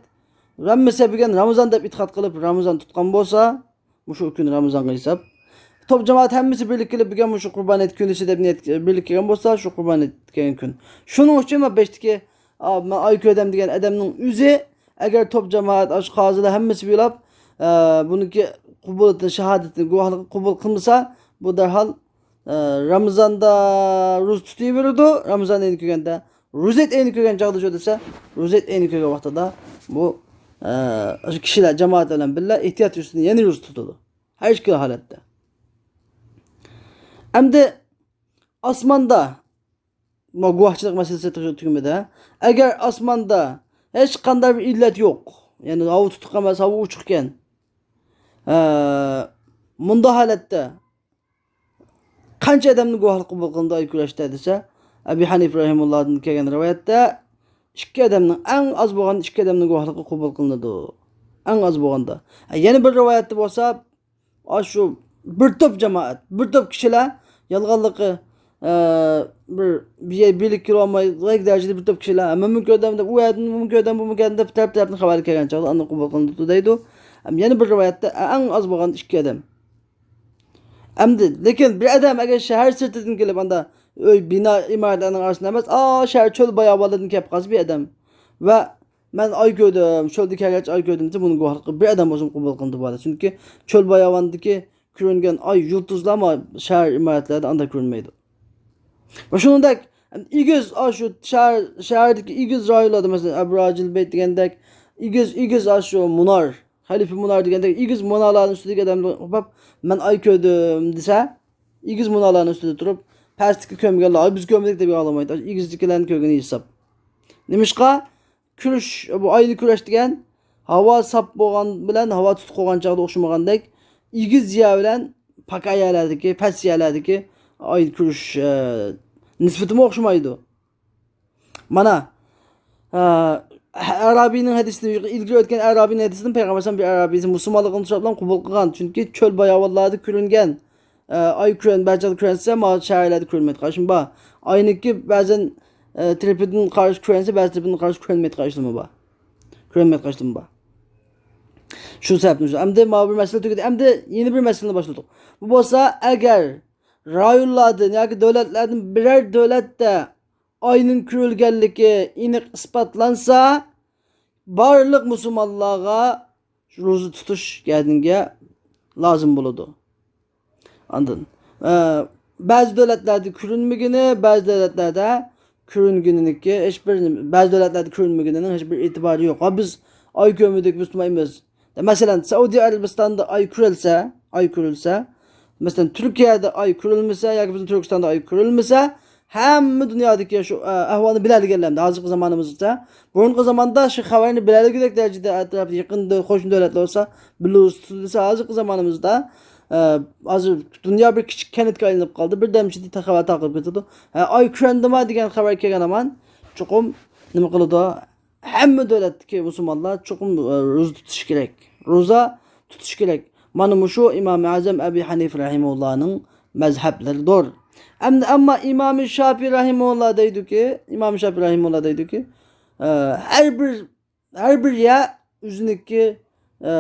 ھەممىسى بۈگۈن رامىزان دەپ ئېتىقاد قىلىپ، رامىزان تۇتقان بولسا، مۇشۇ كۈن رامىزانغا ھېساب. توپ جامائەت ھەممىسى بىرلىككە كېلىپ، بۈگۈن مۇشۇ قۇربان ھېيت كۈنى دەپ نىيەت، بىرلىككە كەلگەن بولسا، شۇ قۇربان ھېيت كەلگەن كۈن. شۇنىڭ ئۈچۈن مەن بېشىدىكى، ئا، مەن ئاي كۆردۈم دېگەن ئادەمنىڭ ئۆزى، ئەگەر توپ جامائەت، ئاشۇ قازىلار ھەممىسى بىلەپ، ئە، بۇنىڭكى قوبۇلىيىتىنى، شاھادىتىنى، گۇۋاھلىقىنى قوبۇل قىلمىسا، بۇ دەرھال، ئە، رامىزاندا روزا تۇتۇۋېرىدۇ، رامىزان ئېيىنى كۆرگەندە، روزا ھېيت ئېيىنى كۆرگەن چاغدا شۇ دېسە، روزا ھېيت ئېيىنى كۆرگەن ۋاقتىدا بۇ، ئە، ئاشۇ كىشىلەر جامائەت بىلەن بىللە ئېھتىيات يۈزىسىدىن يەنە روزا تۇتىدۇ. ھەر ئىككىلا ھالەتتە. ئەمدى ئاسماندا، ما گۇۋاھچىلىق مەسىلىسى تۈگىمىدى. ئەگەر ئاسماندا ھېچقانداق بىر ئىللەت يوق، يەنى ھاۋا تۇتۇق ئەمەس، ھاۋا ئوچۇق ئىكەن. ھە، مۇنداق ھالەتتە قانچە ئادەمنى گۇۋاھلىق قوبۇل قىلىندى ئاي كۈرەشتە دېسە، ئەبى ھەنىفە رەھىمۇللاھدىن كەلگەن رىۋايەتتە ئىككى ئادەمنىڭ، ئەڭ ئاز بولغاندا ئىككى ئادەمنىڭ گۇۋاھلىقى قوبۇل قىلىنىدۇ. ئەڭ ئاز بولغاندا. ھە، يەنە بىر رىۋايەتتە بولسا، ئاشۇ بىر توپ جامائەت، بىر توپ كىشىلەر يالغانلىقى، ئە، بىر، بىر يەر بىرلىككە كېلىۋالمايدىغان دەرىجىدە بىر توپ كىشىلەر، مەنمۇ كۆردۈم دەپ، ئۇ يەردىن بۇمۇ كۆردۈم، بۇمۇ كۆردۈم دەپ، تەرەپ-تەرەپتىن خەۋەر كەلگەن چاغدا ئاندىن قوبۇل قىلىنىدۇ دەيدۇ. ھەم يەنە بىر رىۋايەتتە ئەڭ ئاز بولغاندا ئىككى ئادەم. ئەمدى، لېكىن بىر ئادەم ئەگەر شەھەر سىرتىدىن كېلىپ، ئاندا ئۆي، بىنا، ئىمارەتلەرنىڭ ئارىسىدا ئەمەس، ئا، شەھەر چۆل باياۋانلىرىدىن كېلىپ قالسا بىر ئادەم ۋە مەن ئاي كۆردۈم، چۆلدە كەلگەچ ئاي كۆردۈم دېسە، بۇنىڭ گۇۋاھلىقى بىر ئادەم بولسىمۇ قوبۇل قىلىنىدۇ بۇ ھالەت. چۈنكى چۆل باياۋاندىكى كۆرۈنگەن ئاي، يۇلتۇزلار ما شەھەر ئىمارەتلەردە ئانداق كۆرۈنمەيدۇ. ۋە شۇنىڭدەك ئېگىز، ئاشۇ شەھەر، شەھەردىكى ئېگىز رايونلاردا، مەسىلەن، ئەبراجىل بەيت دېگەندەك ئېگىز، ئېگىز ئاشۇ مۇنار، خەلىپە مۇنار دېگەندەك ئېگىز مۇنارلارنىڭ ئۈستىدىكى ئادەملەر قوپاپ، مەن ئاي كۆردۈم دېسە، ئېگىز مۇنارلارنىڭ ئۈستىدە تۇرۇپ، پەستىكى كۆرمىگەنلەر، ئاي بىز كۆرمىدۇق دەپ ياغلىمايدۇ. ئېگىزدىكىلەرنى كۆرگىنى ھېساب. نېمىشقا؟ كۈرۈش، بۇ ئاينى كۈرەش دېگەن ھاۋا ساپ بولغان بىلەن ھاۋا تۇتۇق بولغان چاغدا ئوخشىمىغاندەك، ئېگىز يەر بىلەن پاكا يەرلەردىكى، پەس يەرلەردىكى ئاي كۈرۈش، ئە، نىسبىتىمۇ ئوخشىمايدۇ. مانا، ئە، ئەرابىينىڭ ھەدىسىدىن، ئىلگىرى ئۆتكەن ئەرابىينىڭ ھەدىسىدىن پەيغەمبەر بىر ئەرابىيسى مۇسۇلمانلىقىنى سوراپ بىلەن قوبۇل قىلغان. چۈنكى چۆل باياۋانلاردا كۆرۈنگەن، ئە، ئاي كۆرۈن، بەزى چاغدا كۆرۈنسە، ما شەھەرلەردە كۆرۈنمەيدۇ. قارىشىم بار. ئاينىڭكى بەزەن، ئە، تەرىپىدىن قارىسا كۆرۈنسە، بەزى تەرىپىدىن قارىسا كۆرۈنمەيدىغان ئىشلىرىمۇ بار. كۆرۈنمەيدىغان ئىشلىرىمۇ بار. شۇ سەۋەبتىن شۇ. ئەمدى ماۋۇ بىر مەسىلە تۈگىدى. ئەمدى يەنە بىر مەسىلىنى باشلىدۇق. بۇ بولسا، ئەگەر رايونلاردىن ياكى دۆلەتلەردىن بىرەر دۆلەتتە ئاينىڭ كۆرۈلگەنلىكى ئېنىق ئىسپاتلانسا، بارلىق مۇسۇلمانلارغا روزا تۇتۇش گەدىنگە لازىم بولىدۇ. ئاندىن، ئە، بەزى دۆلەتلەردە كۆرۈنمىگىنى، بەزى دۆلەتلەردە كۆرۈنگىنىنىڭكى ھېچ بىر، بەزى دۆلەتلەردە كۆرۈنمىگىنىنىڭ ھېچ بىر ئېتىبارى يوق. ھا، بىز ئاي كۆرمىدۇق، بىز تۇتمايمىز. مەسىلەن، سەئۇدى ئەرەبىستاندا ئاي كۆرۈلسە، ئاي كۆرۈلسە، مەسىلەن، تۈركىيەدە ئاي كۆرۈلمىسە ياكى بىزنىڭ تۈركىستاندا ئاي كۆرۈلمىسە، ھەممە دۇنيادىكى شۇ، ئە، ئەھۋالنى بىلەلىگەنلەر ئەمدى ھازىرقى زامانىمىزغىچە. بۇرۇنقى زاماندا شۇ خەۋەرنى بىلەلىگۈدەك دەرىجىدە ئەتراپتا يېقىن دۆ-، قوشنا دۆلەتلەر بولسا بىللە روزا تۇتۇلسا، ھازىرقى زامانىمىزدا، ئە، ھازىر دۇنيا بىر كىچىك كەنتكە ئايلىنىپ قالدى. بىردەمچىدە خەۋەر تارقىلىپ كېتىدۇ. ھە، ئاي كۆرۈندىما دېگەن خەۋەر كەلگەن ھامان چوقۇم نېمە قىلىدۇ؟ ھەممە دۆلەتتىكى مۇسۇلمانلار چوقۇم، ئە، روزا تۇتۇشى كېرەك. روزا تۇتۇشى كېرەك. مانا مۇشۇ ئىمام ئەزەم ئەبۇ ھەنىفە رەھىمۇللانىڭ مەزھەپلىرىدۇر. ئەمدى ئەمما ئىمام شاپىي رەھىمۇللا دەيدۇكى، ئىمام شاپىي رەھىمۇللا دەيدۇكى، ئە، ھەر بىر، ھەر بىر يەر ئۆزىنىڭكى، ئە،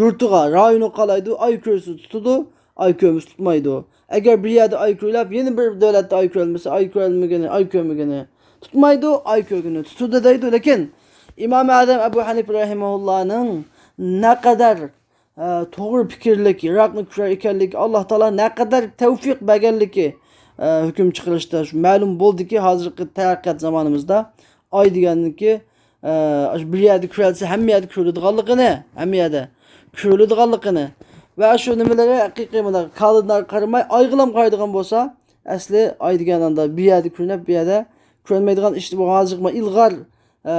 يۇرتىغا، رايونىغا قارايدۇ، ئاي كۆرسە تۇتىدۇ، ئاي كۆرمىسە تۇتمايدۇ. ئەگەر بىر يەردە ئاي كۆرۈلۈپ، يەنە بىر دۆلەتتە ئاي كۆرۈلمىسە، ئاي كۆرۈلمىگىنى، ئاي كۆرمىگىنى تۇتمايدۇ، ئاي كۆرگىنى تۇتىدۇ دەيدۇ. لېكىن ئىمام ئەزەم ئەبۇ ھەنىپە رەھىمەھۇللانىڭ نەقەدەر، ئە، توغرا پىكىرلىك، يىراقنى كۆرەر ئىكەنلىكى، ئاللا تائالا نەقەدەر تەۋفىق بەرگەنلىكى، ئە، ھۆكۈم چىقىرىشتا شۇ مەلۇم بولدىكى، ھازىرقى تەرەققىيات زامانىمىزدا ئاي دېگەننىكى، ئە، ئاشۇ بىر يەردە كۆرەلسە، ھەممە يەردە كۆرۈلىدىغانلىقىنى، ھەممە يەردە كۆرۈلىدىغانلىقىنى ۋە شۇ نېمىلىرى ھەقىقىي مۇنداق كالېندارغا قارىماي، ئايغىلا قارايدىغان بولسا، ئەسلى ئاي دېگەن ئاندا بىر يەردە كۆرۈنۈپ، بىر يەردە كۆرۈنمەيدىغان ئىش. بۇ ھازىرقى ئىلغار، ئە،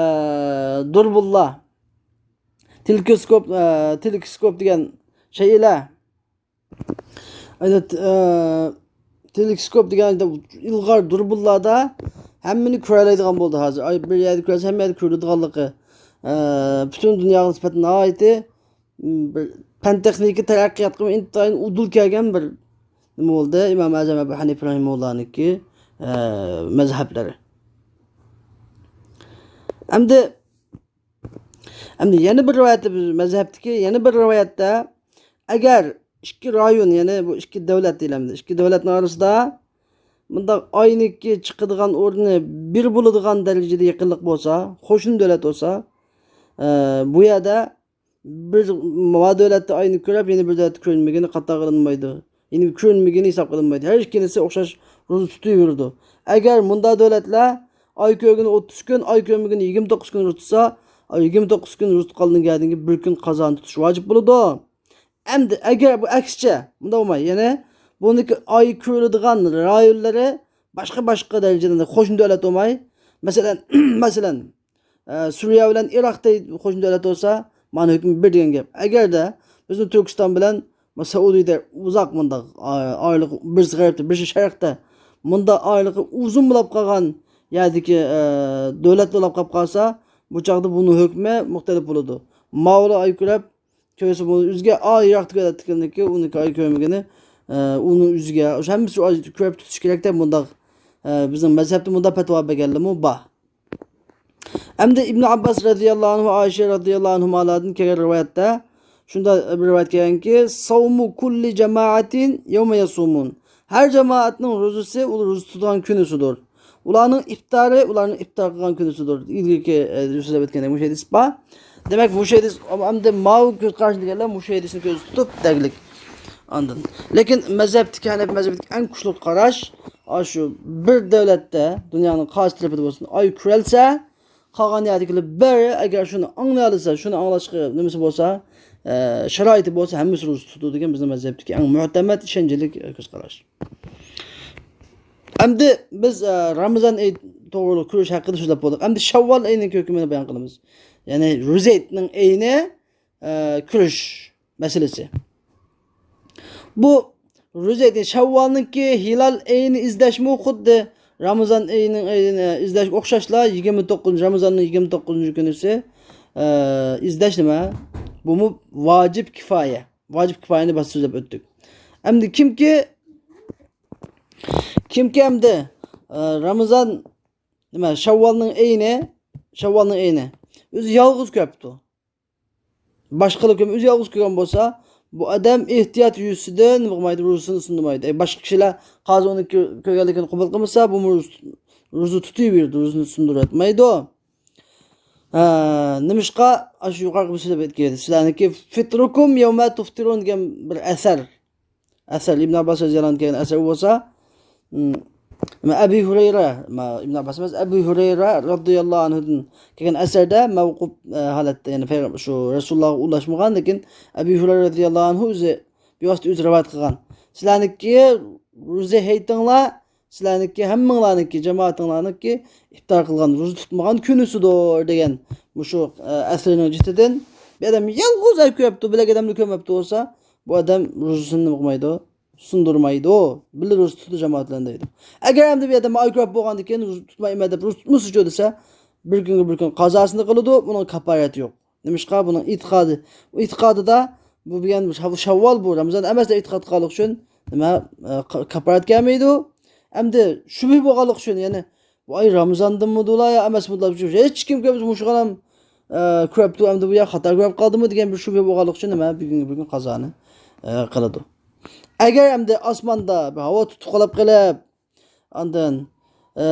دۇربۇنلار، تېلېسكوپ، ئە، تېلېسكوپ دېگەن شەيئىلەر. ئەنە، ئە، تېلېسكوپ دېگەن ئىلغار دۇربۇنلاردا ھەممىنى كۆرەلەيدىغان بولدى ھازىر. ئاي بىر يەردە كۆرسە، ھەممە يەردە كۆرۈلىدىغانلىقى، ئە، پۈتۈن دۇنياغا نىسبەتەن ناھايىتى، م، بىر پەن تېخنىكا تەرەققىياتقا ئىنتايىن ئۇدۇل كەلگەن بىر نېمە بولدى. ئىمام ئەزەم ئەبۇ ھەنىپە رەھىمۇللانىڭكى، ئە، مەزھەپلىرى. ئەمدى ئەمدى يەنە بىر رىۋايەتتە، بىز مەزھەپتىكى يەنە بىر رىۋايەتتە، ئەگەر ئىككى رايون، يەنى بۇ ئىككى دۆلەت دېيىلەمدۇ، ئىككى دۆلەتنىڭ ئارىسىدا مۇنداق ئاينىڭكى چىقىدىغان ئورنى بىر بولىدىغان دەرىجىدە يېقىنلىق بولسا، قوشنا دۆلەت بولسا، ئە، بۇ يەردە بىر، ما دۆلەتتە ئاينى كۆرۈپ، يەنە بىر دۆلەتتە كۆرۈنمىگىنى خاتا قىلىنمايدۇ. يەنى كۆرۈنمىگىنى ھېساب قىلىنمايدۇ. ھەر ئىككىلىسى ئوخشاش روزا تۇتۇۋېرىدۇ. ئەگەر مۇنداق دۆلەتلەر ئاي كۆرگىنى ئوتتۇز كۈن، ئاي كۆرمىگىنى يىگىرمە توققۇز كۈن روزا تۇتسا، يىگىرمە توققۇز كۈن روزا تۇتقاندىن كېيىن بىر كۈن قازانى تۇتۇش ۋاجىپ بولىدۇ. ئەمدى ئەگەر بۇ ئەكسىچە، مۇنداق بولماي، يەنى بۇنىڭكى ئاي كۆرۈلىدىغان رايونلىرى باشقا-باشقا دەرىجىدە قوشنا دۆلەت بولماي، مەسىلەن، مەسىلەن، ئە، سۈرىيە بىلەن ئىراقتەك قوشنا دۆلەت بولسا، مانا ھۆكمى بىر دېگەن گەپ. ئەگەردە بىزنىڭ تۈركىستان بىلەن سەئۇدىدە ئۇزاق مۇنداق، ئا-، ئايرىلىق، بىرسى غەربتە، بىرسى شەرقتە، مۇنداق ئايرىلىقى ئۇزۇن بولۇپ قالغان يەردىكى، ئە، دۆلەت بولۇپ قالىپ قالسا، بۇ چاغدا بۇنىڭ ھۆكمى مۇختەلىپ بولىدۇ. ماۋۇلا ئاي كۆرۈپ، كۆرسە بۇ ئۆزگە ئاي ياقتى كۆرەتتىكەنلىكى، ئۇنىڭكى ئاي كۆرمىگىنى، ئە، ئۇنىڭ ئۆزىگە، ئاشۇ ھەممىسى ئاي كۆرۈپ تۇتۇش كېرەك دەپ مۇنداق، ئە، بىزنىڭ مەزھەپتە مۇنداق پەتىۋا بەرگەنلىرىمۇ بار. ئەمدى ئىبن ئابباس رەزىياللاھۇ ئەنھۇ، ئائىشە رەزىياللاھۇ ئەنھۇمالاردىن كەلگەن رىۋايەتتە شۇنداق بىر رىۋايەت كەلگەنكى، ساۋمۇ كۇللى جامائەتىن يەۋمە يەسۇمۇن. ھەر جامائەتنىڭ روزىسى ئۇ روزا تۇتىدىغان كۈنىسىدۇر. ئۇلارنىڭ ئىپتارى ئۇلارنىڭ ئىپتار قىلغان كۈنىسىدۇر. ئىلگىرىكى، ئە، سۆزلەپ ئۆتكەندەك مۇشۇ ھەدىس بار. دېمەك، مۇشۇ ھەدىس، ئەمدى ماۋۇ كۆز قارىشى دېگەنلەر مۇشۇ ھەدىسنى كۆزدە تۇتۇپ دەگلىك. ئاندىن. لېكىن مەزھەپتىكى، ھەنەپىي مەزھەپتىكى ئەڭ كۈچلۈك قاراش، ئاشۇ بىر دۆلەتتە، دۇنيانىڭ قايسى تەرىپىدە بولسۇن، ئاي كۆرەلسە، قالغان يەردىكىلەر بىر، ئەگەر شۇنى ئاڭلىيالىسا، شۇنى ئاڭلاشقا نېمىسى بولسا، ئە، شارائىتى بولسا، ھەممىسى روزا تۇتىدۇ دېگەن بىزنىڭ مەزھەپتىكى ئەڭ مۇئتەمەد، ئىشەنچلىك، ئە، كۆز قاراش. ئەمدى بىز، ئە، رامىزان ئېيى توغرۇلۇق كۆرۈش ھەققىدە سۆزلەپ بولدۇق. ئەمدى شەۋۋال ئېيىنىڭ ھۆكمىنى بايان قىلىمىز. يەنى روزا ھېيتنىڭ ئېيىنى، ئە، كۆرۈش مەسىلىسى. بۇ روزا ھېيتنى، شەۋۋالنىڭكى ھىلال ئېيىنى ئىزدەشمۇ خۇددى رامىزان ئېيىنىڭ ئېيىنى ئىزدەشكە ئوخشاشلا، يىگىرمە توققۇزىنچى، رامىزاننىڭ يىگىرمە توققۇزىنچى كۈنىسى، ئە، ئىزدەش نېمە؟ بۇمۇ ۋاجىب كىپايە. ۋاجىب كىپايەنى باشتا سۆزلەپ ئۆتتۇق. ئەمدى كىمكى، كىمكى ئەمدى، ئە، رامىزان نېمە، شەۋۋالنىڭ ئېيىنى، شەۋۋالنىڭ ئېيىنى ئۆزى يالغۇز كۆرۈپتۇ. باشقىلار كۆرمەي ئۆزى يالغۇز كۆرگەن بولسا، بۇ ئادەم ئېھتىيات يۈزىسىدىن نېمە قىلمايدۇ، روزىسىنى سۇندۇرمايدۇ. ئەي، باشقا كىشىلەر قازى ئۇنى كۆ-، كۆرگەنلىكىنى قوبۇل قىلمىسا، بۇمۇ روزا، روزا تۇتۇۋېرىدۇ، روزىسىنى سۇندۇرۇۋەتمەيدۇ. ھە، نېمىشقا؟ ئاشۇ يۇقىرىقى بىر سۆزلەپ ئۆتكەن ئىدى. سىلەرنىڭكى فىترۇكۇم يەۋمە تۇفتىرۇن دېگەن بىر ئەسەر. ئەسەر، ئىبن ئابباس رەزىياللاھۇ ئەنھۇ كەلگەن ئەسەر بولسا، ئىم، ئەبى ھۇرەيرە، ما، ئىبن ئابباس ئەمەس، ئەبى ھۇرەيرە رەزىياللاھۇ ئەنھۇدىن كەلگەن ئەسەردە مەۋقۇپ، ئە، ھالەتتە، يەنى پەيغەم-، شۇ رەسۇلۇللاھقا ئۇلاشمىغان، لېكىن ئەبى ھۇرەيرە رەزىياللاھۇ ئەنھۇ ئۆزى بىۋاسىتە ئۆزى رىۋايەت قىلغان. سىلەرنىڭكى روزا ھېيتىڭلار، سىلەرنىڭكى ھەممىڭلارنىڭكى، جامائىتىڭلارنىڭكى ئىپتار قىلغان، روزا تۇتمىغان كۈنىسىدۇر دېگەن مۇشۇ، ئە، ئەسىرنىڭ جىتىدىن بىر ئادەم يالغۇز ئاي كۆرۈپتۇ، بىلەك ئادەمنى كۆرمەپتۇ بولسا، بۇ ئادەم روزىسىنى نېمە قىلمايدۇ؟ سۇندۇرمايدۇ. بىللە روزا تۇتىدۇ جامائەت بىلەن دەيدۇ. ئەگەر ئەمدى بۇ ئادەم ئاي كۆرۈپ بولغاندىن كېيىن روزا تۇتمايمەن دەپ روزا تۇتمىسىچۇ دېسە، بىر كۈنگە بىر كۈن قازاسىنى قىلىدۇ، بۇنىڭ كاپپارەتى يوق. نېمىشقا؟ بۇنىڭ ئېتىقادى، ئېتىقادىدا بۇ دېگەن شاۋ-، شاۋۋال بۇ، رامىزان ئەمەس دەپ ئېتىقاد قىلغانلىقى ئۈچۈن نېمە، ئە، ق-، كاپپارەت كەلمەيدۇ. ئەمدى شۈبھە بولغانلىقى ئۈچۈن، يەنى بۇ ئاي رامىزاندىنمىدۇلا يا ئەمەسمىدۇلا، ھېچ كىم كۆرمىسە مۇشۇغىنام، ئە، كۆرۈپتۇ، ئەمدى بۇ يا خاتا كۆرۈپ قالدىمۇ دېگەن بىر شۈبھە بولغانلىقى ئۈچۈن نېمە، بۈگۈنگە بۈگۈن قازانى، ئە، قىلىدۇ. ئەگەر ئەمدى ئاسماندا بىر ھاۋا تۇتۇق بولۇپ قېلىپ، ئاندىن، ئە،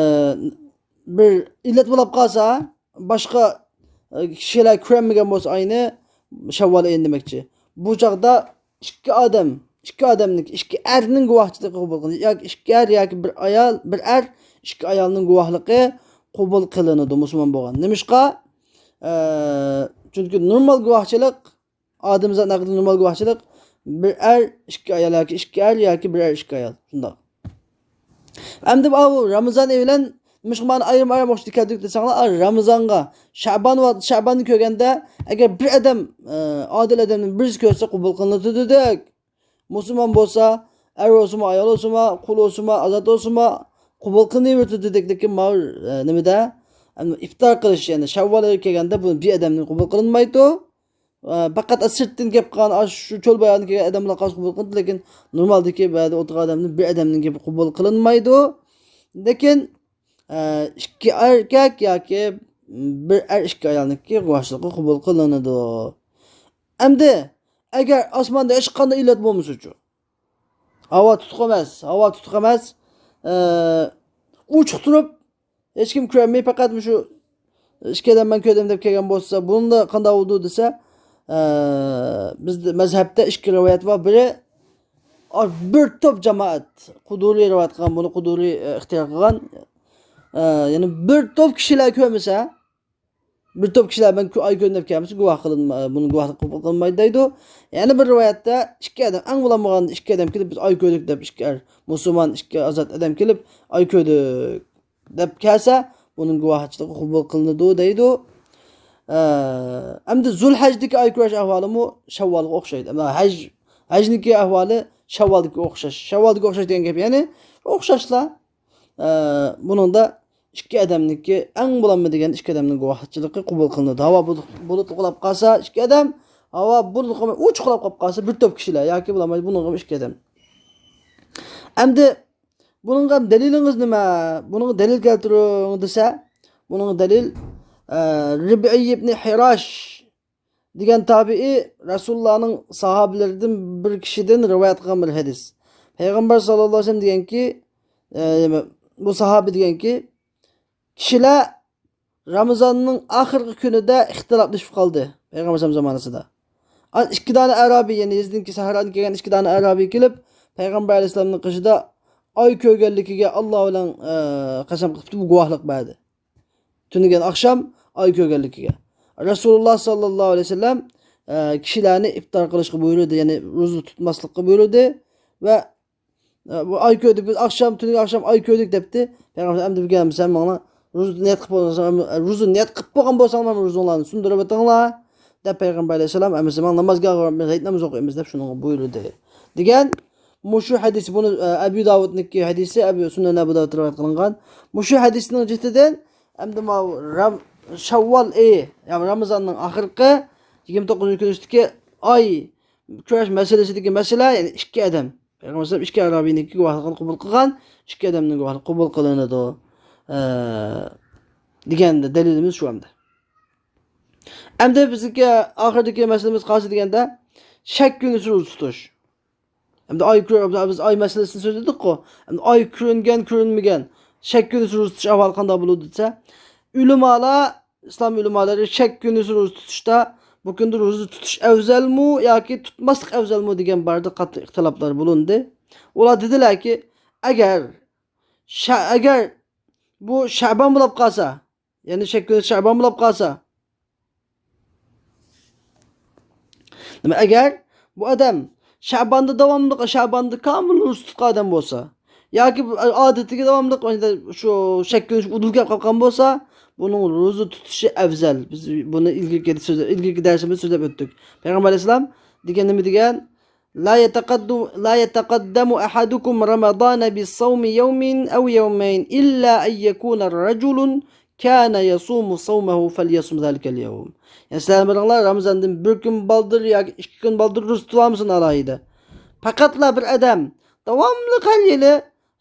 بىر ئىللەت بولۇپ قالسا، باشقا، ئە، كىشىلەر كۆرەلمىگەن بولسا ئاينى، شەۋۋال ئېيىنى دېمەكچى. بۇ چاغدا ئىككى ئادەم، ئىككى ئادەمنىڭكى، ئىككى ئەرنىڭ گۇۋاھچىلىقى قوبۇل قىلىنىدۇ. ياكى ئىككى ئەر ياكى بىر ئايال، بىر ئەر، ئىككى ئايالنىڭ گۇۋاھلىقى قوبۇل قىلىنىدۇ مۇسۇلمان بولغان. نېمىشقا؟ ئە، چۈنكى نورمال گۇۋاھچىلىق، ئادەمزات ھەققىدە نورمال گۇۋاھچىلىق بىر ئەر، ئىككى ئايال ياكى ئىككى ئەر ياكى بىر ئەر، ئىككى ئايال. شۇنداق. ئەمدى بۇ رامىزان ئېيى بىلەن مۇشۇ مانا ئايرىم-ئايرىم ئوخشىتىپ كەلدۇق دېسەڭلار، ئا، رامىزانغا، شەبان ۋە شەباننى كۆرگەندە، ئەگەر بىر ئادەم، ئە، ئادىل ئادەمنى بىرسى كۆرسە قوبۇل قىلىنىدۇ دېدۇق. مۇسۇلمان بولسا، ئەر بولسىمۇ، ئايال بولسىمۇ، قۇل بولسىمۇ، ئازاد بولسىمۇ، قوبۇل قىلىنىۋېرىدۇ دېدۇق. لېكىن ماۋۇ، ئە، نېمىدە، ئەمدى ئىپتار قىلىش، يەنى شەۋۋال ئېيى كەلگەندە بۇ بىر ئادەمنى قوبۇل قىلىنمايدۇ. ئە، پەقەت سىرتتىن كەپ قالغان، ئاشۇ چۆل باياۋىدىن كەلگەن ئادەملەر قالسا قوبۇل قىلىنىدۇ، لېكىن نورمالدىكى بۇ يەردە ئولتۇرغان ئادەمنىڭ بىر ئادەمنىڭ گېپى قوبۇل قىلىنمايدۇ. لېكىن، ئە، ئىككى ئەركەك ياكى بىر ئەر ئىككى ئايالنىڭكى گۇۋاھچىلىقى قوبۇل قىلىنىدۇ. ئەمدى ئەگەر ئاسماندا ھېچقانداق ئىللەت بولمىسىچۇ؟ ھاۋا تۇتۇق ئەمەس، ھاۋا تۇتۇق ئەمەس. ئە، ئوچۇق تۇرۇپ، ھېچكىم كۆرمەي، پەقەت مۇشۇ ئىككى ئادەم مەن كۆردۈم دەپ كەلگەن بولسا، بۇنىڭدا قانداق بولىدۇ دېسە، ئە، بىزدە مەزھەپتە ئىككى رىۋايەت بار. بىرى، ئا، بىر توپ جامائەت، قۇدۇرى رىۋايەت قىلغان، بۇنى قۇدۇرى، ئە، ئىختىيار قىلغان. ئە، يەنى بىر توپ كىشىلەر كۆرمىسە، بىر توپ كىشىلەر مەن كۆ-، ئاي كۆردۈم دەپ كەلمىسە، گۇۋاھ قىلىنما-، بۇنىڭ گۇۋاھلىقى قوبۇل قىلىنمايدۇ دەيدۇ. يەنە بىر رىۋايەتتە ئىككى ئادەم، ئەڭ بولمىغاندا ئىككى ئادەم كېلىپ، بىز ئاي كۆردۇك دەپ، ئىككى ئەر، مۇسۇلمان ئىككى ئازاد ئادەم كېلىپ، ئاي كۆردۇك دەپ كەلسە، بۇنىڭ گۇۋاھچىلىقى قوبۇل قىلىنىدۇ دەيدۇ. ئە، ئەمدى زۇلھەجدىكى ئاي كۆرۈش ئەھۋالىمۇ شەۋۋالغا ئوخشايدۇ. ئەمما ھەج، ھەجنىڭكى ئەھۋالى شەۋۋالدىكىگە ئوخشاش. شەۋۋالدىكىگە ئوخشاش دېگەن گەپ، يەنى ئوخشاشلا. ئە، بۇنىڭدا ئىككى ئادەمنىڭكى، ئەڭ بولمىغاندا ئىككى ئادەمنىڭ گۇۋاھچىلىقى قوبۇل قىلىنىدۇ. ھاۋا بۇلۇت، بۇلۇتلۇق بولۇپ قالسا ئىككى ئادەم، ھاۋا بۇلۇتلۇق بولماي ئوچۇق بولۇپ قالسا بىر توپ كىشىلەر ياكى بولمىغاندا بۇنىڭغىمۇ ئىككى ئادەم. ئەمدى بۇنىڭغا دەلىلىڭىز نېمە؟ بۇنىڭغا دەلىل كەلتۈرۈڭ دېسە، بۇنىڭغا دەلىل، ئە، رىبئىي ئىبنى ھىراش دېگەن تابىئىي رەسۇلۇللانىڭ ساھابىلىرىدىن بىر كىشىدىن رىۋايەت قىلغان بىر ھەدىس. پەيغەمبەر ساللاللاھۇ ئەلەيھى ۋەسەللەم دېگەنكى، ئە، بۇ ساھابە دېگەنكى، كىشىلەر رامىزاننىڭ ئاخىرقى كۈنىدە ئىختىلاپلىشىپ قالدى پەيغەمبەر ئەلەيھىسسالام زامانىسىدا. ئان ئىككى دانە ئەرابىي، يەنى يېزىدىن، سەھرادىن كەلگەن ئىككى دانە ئەرابىي كېلىپ، پەيغەمبەر ئەلەيھىسسالامنىڭ قېشىدا ئاي كۆرگەنلىكىگە ئاللا بىلەن، ئە، قەسەم قىلىپ گۇۋاھلىق بەردى. تۈنۈگۈن ئاخشام ئاي كۆرگەنلىكىگە. رەسۇلۇللا ساللاللاھۇ ئەلەيھى ۋەسەللەم، ئە، كىشىلەرنى ئىپتار قىلىشقا بۇيرۇدى، يەنى روزا تۇتماسلىققا بۇيرۇدى ۋە، ئە، بۇ ئاي كۆردۇق، بىز ئاخشام، تۈنۈگۈن ئاخشام ئاي كۆردۇق دەپتۇ. پەيغەمبەر ئەمدى بۈگۈن سەن ماڭا روزا نىيەت قىلىپ بولغان، روزا نىيەت قىلىپ بولغان بولساڭلار روزىڭلارنى سۇندۇرۇۋېتىڭلار دەپ پەيغەمبەر ئەلەيھىسسالام ئەمىسە ماڭا نامازغا ھەيت نامىزى ئوقۇيمىز دەپ شۇنىڭغا بۇيرۇدى دېگەن. مۇشۇ ھەدىس، بۇنى، ئە، ئەبۇ داۋۇدنىڭكى ھەدىسى، ئەبۇ سۇنەن ئەبۇ داۋۇد رىۋايەت قىلىنغان. مۇشۇ ھەدىسنىڭ جىتىدىن ئەمدى ماۋۇ رام-، شەۋۋال ئېيى، يەنى رامىزاننىڭ ئاخىرقى يىگىرمە توققۇزىنچى كۈنىدىكى ئاي كۆرۈش مەسىلىسىدىكى مەسىلە، يەنى ئىككى ئادەم. پەيغەمبەر ئەلەيھىسسالام ئىككى ئەرابىينىڭكى گۇۋاھلىقىنى قوبۇل قىلغان، ئىككى ئادەمنىڭ گۇۋاھلىقى قوبۇل قىلىنىدۇ. ئە، دېگەندە دەلىلىمىز شۇ ئەمدى. ئەمدى بىزنىڭكى ئاخىرىدىكى مەسىلىمىز قايسى دېگەندە، شەك كۈنىسى روزا تۇتۇش. ئەمدى ئاي كۆ-، بىز ئاي مەسىلىسىنى سۆزلىدۇققۇ. ئەمدى ئاي كۆرۈنگەن، كۆرۈنمىگەن، شەك كۈنىسى روزا تۇتۇش ئەھۋالى قانداق بولىدۇ دېسە، ئۆلىمالار، ئىسلام ئۆلىمالىرى شەك كۈنىسى روزا تۇتۇشتا، بۇ كۈندە روزا تۇتۇش ئەۋزەلمۇ ياكى تۇتماسلىق ئەۋزەلمۇ دېگەن بارىدۇ، قاتتىق ئىختىلاپلار بولۇندى. ئۇلار دېدىلەركى، ئەگەر شە-، ئەگەر بۇ شەبان بولۇپ قالسا، يەنى شەك كۈنى شەبان بولۇپ قالسا، نېمە ئەگەر بۇ ئادەم شەباندا داۋاملىق، شەباندا كامىل روزا تۇتقان ئادەم بولسا، ياكى بۇ ئادىتىگە داۋاملىق شۇ شەك كۈنى ئۇدۇل كەپ قالغان بولسا، بۇنىڭ روزا تۇتۇشى ئەۋزەل. بىز بۇنى ئىلگىرىكى سۆزلە-، ئىلگىرىكى دەرسىمىزدە سۆزلەپ ئۆتتۇك. پەيغەمبەر ئەلەيھىسسالام دېگەن نېمە دېگەن؟ لا يتقد-، لا يتقدم أحدكم رمضان بصوم يوم أو يومين إلا أن يكون رجل كان يصوم صومه فليصم ذلك اليوم. يەنى سىلەرنىڭ بىرىڭلار رامىزاندىن بىر كۈن بالدۇر ياكى ئىككى كۈن بالدۇر روزا تۇتۇۋالمىسۇن ئالاھىدە. پەقەتلا بىر ئادەم داۋاملىق ھەر يىلى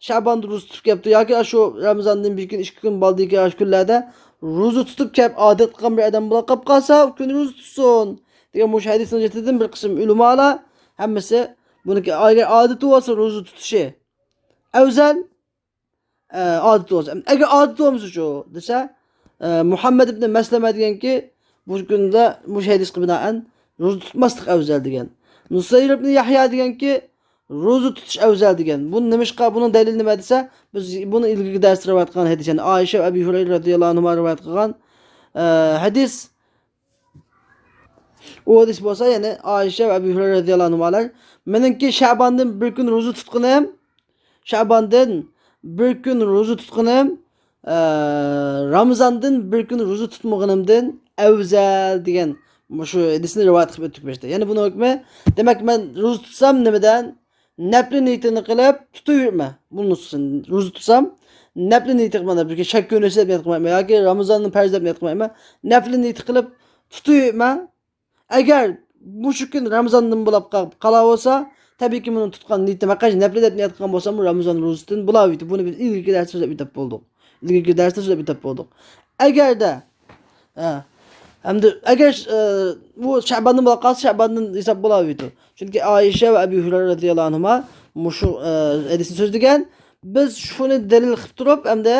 شەباندا روزا تۇتۇپ كەپتۇ ياكى ئاشۇ رامىزاندىن بىر كۈن، ئىككى كۈن بالدۇركى ئاشۇ كۈنلەردە روزا تۇتۇپ كەپ ئادەت قىلغان بىر ئادەم بولاپ قاپ قالسا، ئۇ كۈنى روزا تۇتسۇن دېگەن مۇشۇ ھەدىسنىڭ جەھىتىدىن بىر قىسىم ئۆلىمالار ھەممىسى بۇنىڭكى ئەگەر ئادىتى بولسا روزا تۇتۇشى ئەۋزەل، ئە، ئادىتى بولسا. ئەگەر ئادىتى بولمىسىچۇ دېسە، ئە، مۇھەممەد ئىبنى مەسلەمە دېگەنكى، بۇ كۈندە مۇشۇ ھەدىسقا بىنائەن روزا تۇتماسلىق ئەۋزەل دېگەن. نۇسەير ئىبنى يەھيا دېگەنكى، روزا تۇتۇش ئەۋزەل دېگەن. بۇنى نېمىشقا، بۇنىڭ دەلىلى نېمە دېسە، بىز بۇنى ئىلگىرىكى دەرستە رىۋايەت قىلغان ھەدىس، يەنى ئائىشە ۋە ئەبى ھۇرەيرە رەزىياللاھۇ ئەنھۇما رىۋايەت قىلغان، ئە، ھەدىس. ئۇ ھەدىس بولسا، يەنى ئائىشە ۋە ئەبى ھۇرەيرە رەزىياللاھۇ ئەنھۇمالار، مېنىڭكى شەباندىن بىر كۈن روزا تۇتقىنىم، شەباندىن بىر كۈن روزا تۇتقىنىم، ئە، رامىزاندىن بىر كۈن روزا تۇتمىغىنىمدىن ئەۋزەل دېگەن مۇشۇ ھەدىسنى رىۋايەت قىلىپ ئۆتتۇق بۇ يەردە. يەنى بۇنىڭ ھۆكمى، دېمەك، مەن روزا تۇتسام نېمىدىن؟ نەپلى نىيىتىنى قىلىپ تۇتۇۋېرىمەن. بۇ نۇسخىسىنى روزا تۇتسام، نەپلى نىيىتى قىلمايمەن. بىر شەك كۈنىسى دەپ نىيەت قىلمايمەن ياكى رامىزاننىڭ پەرزى دەپ نىيەت قىلمايمەن. نەپلى نىيىتى قىلىپ تۇتۇۋېرىمەن. ئەگەر مۇشۇ كۈن رامىزاندىن بولاپ قال-، قالا بولسا، تەبىئىيكى، بۇنى تۇتقان نىيىتىم ھەقىقەتەن نەپلى دەپ نىيەت قىلغان بولسام، بۇ رامىزان روزىسىدىن بولاۋېرىدۇ. بۇنى بىز ئىلگىرىكى دەرستە سۆزلەپ ئۆتۈپ بولدۇق. ئىلگىرىكى دەرستە سۆزلەپ ئۆتۈپ بولدۇق. ئەگەردە، ھە، ئەمدى ئەگەر، ئە، بۇ شەباندىن بولاپ قالسا، شەباندىن ھېساب بولاۋېرىدۇ. چۈنكى ئائىشە ۋە ئەبى ھۇرەيرە رەزىياللاھۇ ئەنھۇما مۇشۇ، ئە، ھەدىسنى سۆزلىگەن. بىز شۇنى دەلىل قىلىپ تۇرۇپ، ئەمدى،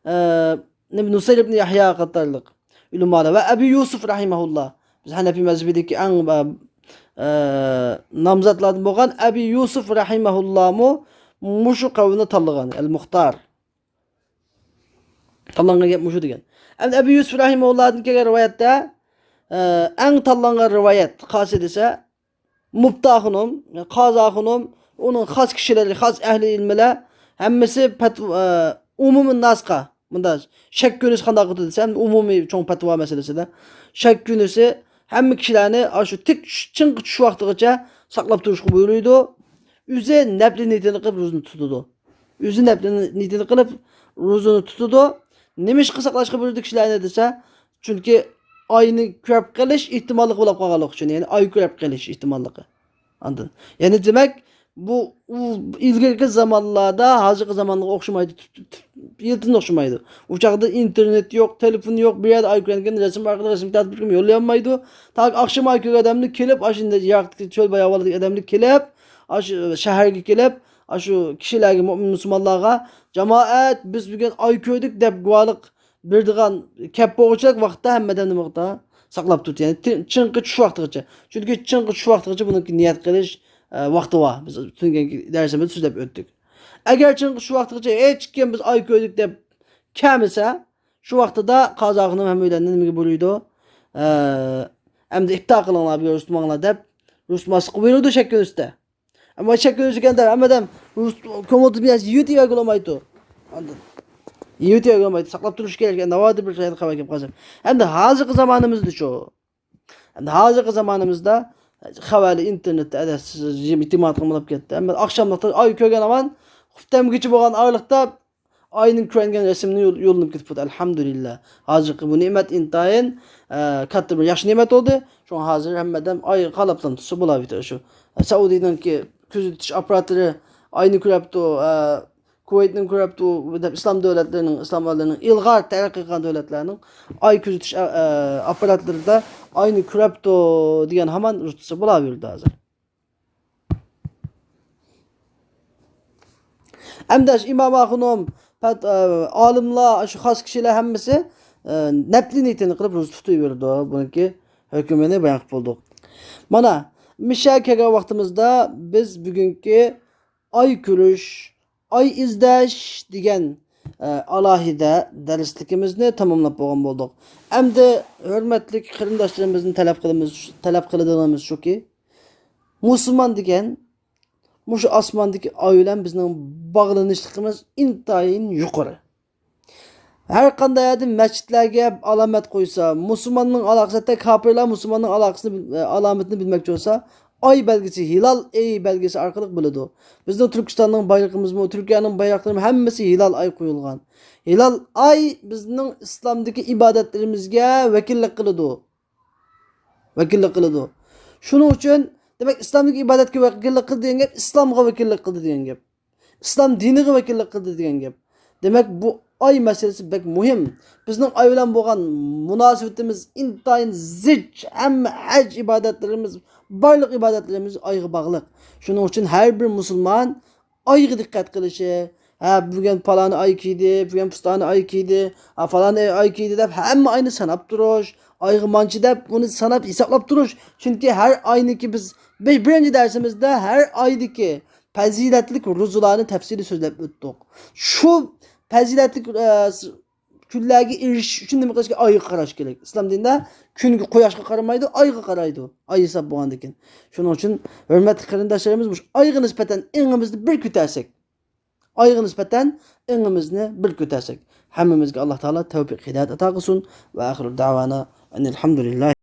ئە، نۇسەير ئىبن يەھيا قاتارلىق ئۆلىمالار ۋە ئەبۇ يۈسۈف رەھىمەھۇللا، بىز ھەنەفىي مەزھىپىدىكى ئەڭ، ئە، ئە، نامزاتلاردىن بولغان ئەبۇ يۈسۈف رەھىمەھۇللامۇ مۇشۇ قەۋلنى تاللىغان، ئەل مۇختار. تاللانغان گەپ مۇشۇ دېگەن. ئەمدى ئەبۇ يۈسۈف رەھىمەھۇللادىن كەلگەن رىۋايەتتە، ئە، ئەڭ تاللانغان رىۋايەت قايسى دېسە، مۇپتا خۇنۇم، قازا خۇنۇم، ئۇنىڭ خاس كىشىلىرى، خاس ئەھلى ئىلمىلەر ھەممىسى پەتۋا، ئە، ئومۇمىي ناسقا، مۇنداق، شەك كۈنىسى قانداق قىلىدۇ دېسە، ئومۇمىي چوڭ پەتۋا مەسىلىسىدە شەك كۈنىسى ھەممە كىشىلەرنى ئاشۇ تىك چۈش-، چىڭقى چۈش ۋاقتىغىچە ساقلاپ تۇرۇشقا بۇيرۇيدۇ. ئۆزى نەپلى نىيىتىنى قىلىپ روزىنى تۇتىدۇ. ئۆزى نەپلى نىيىتىنى قىلىپ روزىنى تۇتىدۇ. نېمىشقا ساقلاشقا بۇيرۇيدۇ كىشىلەرنى دېسە، چۈنكى ئاينى كۆرۈپ قېلىش ئېھتىماللىقى بولۇپ قالغانلىقى ئۈچۈن، يەنى ئاي كۆرۈپ قېلىش ئېھتىماللىقى. ئاندىن، يەنى دېمەك، بۇ، ئۇ ئىلگىرىكى زامانلاردا ھازىرقى زامانغا ئوخشىمايدۇ، تۈپ-، تۈپ-، يىلتىزىنى ئوخشىمايدۇ. ئۇ چاغدا ئىنتېرنېت يوق، تېلېفون يوق، بىر يەردە ئاي كۆرگەن رەسىم ئارقىلىق رەسىم تارتىپ بېرىپ يوللىيالمايدۇ. تاكى ئاخشام ئاي كۆرگەن ئادەمنى كېلىپ، ئاشۇ يىراقتىكى چۆل باياۋانلىقتىكى ئادەمنى كېلىپ، ئاشۇ شەھەرگە كېلىپ، ئاشۇ كىشىلەرگە، مۆمىن مۇسۇلمانلارغا، جامائەت، بىز بۈگۈن ئاي كۆردۇق دەپ گۇۋاھلىق بېرىدىغان كەپ بولغۇچىلىك ۋاقىتتا ھەممە ئادەم نېمە ۋاقىتتا ساقلاپ تۇرىدۇ. يەنى تى-، چىڭقى چۈش ۋاقتىغىچە. چۈنكى چىڭقى چۈش ۋاقتىغىچە بۇنىڭكى نىيەت قىلىش، ئە، ۋاقتى بار. بىز تۈنۈگۈنكى دەرسىمىزدە سۆزلەپ ئۆتتۇق. ئەگەر چىڭقى چۈش ۋاقتىغىچە ھېچكىم بىز ئاي كۆردۇق دەپ كەلمىسە، شۇ ۋاقتىدا قازا خۇنۇم ھەممەيلەننى نېمىگە بۇيرۇيدۇ؟ ئە، ئەمدى ئىپتار قىلىڭلار، بۇ يەردە روزا تۇتماڭلار دەپ روزا تۇتماسلىققا بۇيرۇيدۇ شەك كۈنىسىدە. ئەمما شەك كۈنىسى كەلگەندە ھەممە ئادەم كۆڭۈل تىنىپ يەۋېتىۋالمايدۇ. ئاندىن يېۋېتىۋالمايدۇ. ساقلاپ تۇرۇش كېرەك. ناۋادا بىر خەۋەر كېلىپ قالسا. ئەمدى ھازىرقى زامانىمىزدىچۇ؟ ئەمدى ھازىرقى زامانىمىزدا خەۋەرلەر ئىنتېرنېتتا ئادەتسىز ئېتىماد قىلمىلاپ كەتتى. ئەمما ئاخشاملىقتا ئاي كۆرگەن ھامان خۇپتەمگىچە بولغان ئارىلىقتا ئاينىڭ كۆرۈنگەن رەسىمىنى يول-، يوللىنىپ كېتىپ بولدى. ئەلھەمدۇلىللا. ھازىرقى بۇ نېمەت ئىنتايىن، ئە، كاتتا بىر ياخشى نېمەت بولدى. شۇڭا ھازىر ھەممە ئادەم ئايغا قاراپلا تۇرسا بولاۋېرىدۇ. شۇ سەئۇدىنىڭكى كۆزىتىش ئاپپاراتلىرى ئاينى كۆرۈپتۇ، ئە، كۇۋەيتنىڭ كۆرۈپتۇ دەپ، ئىسلام دۆلەتلىرىنىڭ، ئىسلام ئالىملىرىنىڭ ئىلغار تەرەققىي قىلغان دۆلەتلەرنىڭ ئاي كۆزىتىش، ئە، ئە، ئاپپاراتلىرىدا ئاينى كۆرۈپتۇ دېگەن ھامان رۇتبىسى بولاۋېرىدۇ ھازىر. ئەمدى شۇ ئىمام ئاخۇنۇم، پەت-، ئە، ئالىملار، شۇ خاس كىشىلەر ھەممىسى، ئە، نەپلى نىيىتىنى قىلىپ روزا تۇتۇۋېرىدۇ. بۇنىڭكى ھۆكمىنى بايان قىلىپ بولدۇق. مانا، مىشە كەلگەن ۋاقتىمىزدا بىز بۈگۈنكى ئاي كۆرۈش، ئاي ئىزدەش دېگەن، ئە، ئالاھىدە دەرسلىكىمىزنى تاماملاپ بولغان بولدۇق. ئەمدى ھۆرمەتلىك قېرىنداشلىرىمىزدىن تەلەپ قىلىمىز، تەلەپ قىلىدىغىنىمىز شۇكى، مۇسۇلمان دېگەن مۇشۇ ئاسماندىكى ئاي بىلەن بىزنىڭ باغلىنىشلىقىمىز ئىنتايىن يۇقىرى. ھەر قانداق يەردە مەسچىتلەرگە ئالامەت قويسا، مۇسۇلماننىڭ ئالاقىسى، ھەتتا كاپىرلار مۇسۇلماننىڭ ئالاقىسىنى، ئە، ئالامىتىنى بىلمەكچى بولسا، ئاي بەلگىسى، ھىلال ئېي بەلگىسى ئارقىلىق بىلىدۇ. بىزنىڭ تۈركىستاننىڭ بايرىقىمىزمۇ، تۈركىيەنىڭ بايراقلىرىمۇ ھەممىسى ھىلال ئاي قويۇلغان. ھىلال ئاي بىزنىڭ ئىسلامدىكى ئىبادەتلىرىمىزگە ۋەكىللىك قىلىدۇ. ۋەكىللىك قىلىدۇ. شۇنىڭ ئۈچۈن، دېمەك، ئىسلامدىكى ئىبادەتكە ۋەكىللىك قىلدى دېگەن گەپ، ئىسلامغا ۋەكىللىك قىلدى دېگەن گەپ. ئىسلام دىنىغا ۋەكىللىك قىلدى دېگەن گەپ. دېمەك، بۇ ئاي مەسىلىسى بەك مۇھىم. بىزنىڭ ئاي بىلەن بولغان مۇناسىۋىتىمىز ئىنتايىن زىچ، ھەممە ھەج ئىبادەتلىرىمىز، بارلىق ئىبادەتلىرىمىز ئايغا باغلىق. شۇنىڭ ئۈچۈن ھەر بىر مۇسۇلمان ئايغا دىققەت قىلىشى، ھە، بۈگۈن پالانى ئاي كىيدى، بۈگۈن پۇستانى ئاي كىيدى، ھە، پالانى ئاي كىيدى دەپ ھەممە ئاينى ساناپ تۇرۇش، ئايغا مانچە دەپ ئۇنى ساناپ ھېسابلاپ تۇرۇش. چۈنكى ھەر ئاينىڭكى بىز بىر-، بىرىنچى دەرسىمىزدە ھەر ئايدىكى پەزىلەتلىك روزىلارنى تەپسىلىي سۆزلەپ ئۆتتۇق. شۇ پەزىلەتلىك، ئە، كۈنلەرگە ئېرىشىش ئۈچۈن نېمە قىلىش كېرەك؟ ئايغا قاراش كېرەك. ئىسلام دىنىدا كۈنگە، قۇياشقا قارىمايدۇ، ئايغا قارايدۇ. ئاي ھېساب بولغاندىن كېيىن. شۇنىڭ ئۈچۈن، ھۆرمەتلىك قېرىنداشلىرىمىز، مۇشۇ ئايغا نىسبەتەن ئېڭىمىزنى بىر كۆتەرسەك، ئايغا نىسبەتەن ئېڭىمىزنى بىر كۆتەرسەك، ھەممىمىزگە ئاللا تائالا تەۋپىق ھىدايەت ئاتا قىلسۇن. ۋە ئاخىرۇ دەۋانا ئەنىل ھەمدۇلىللاھ.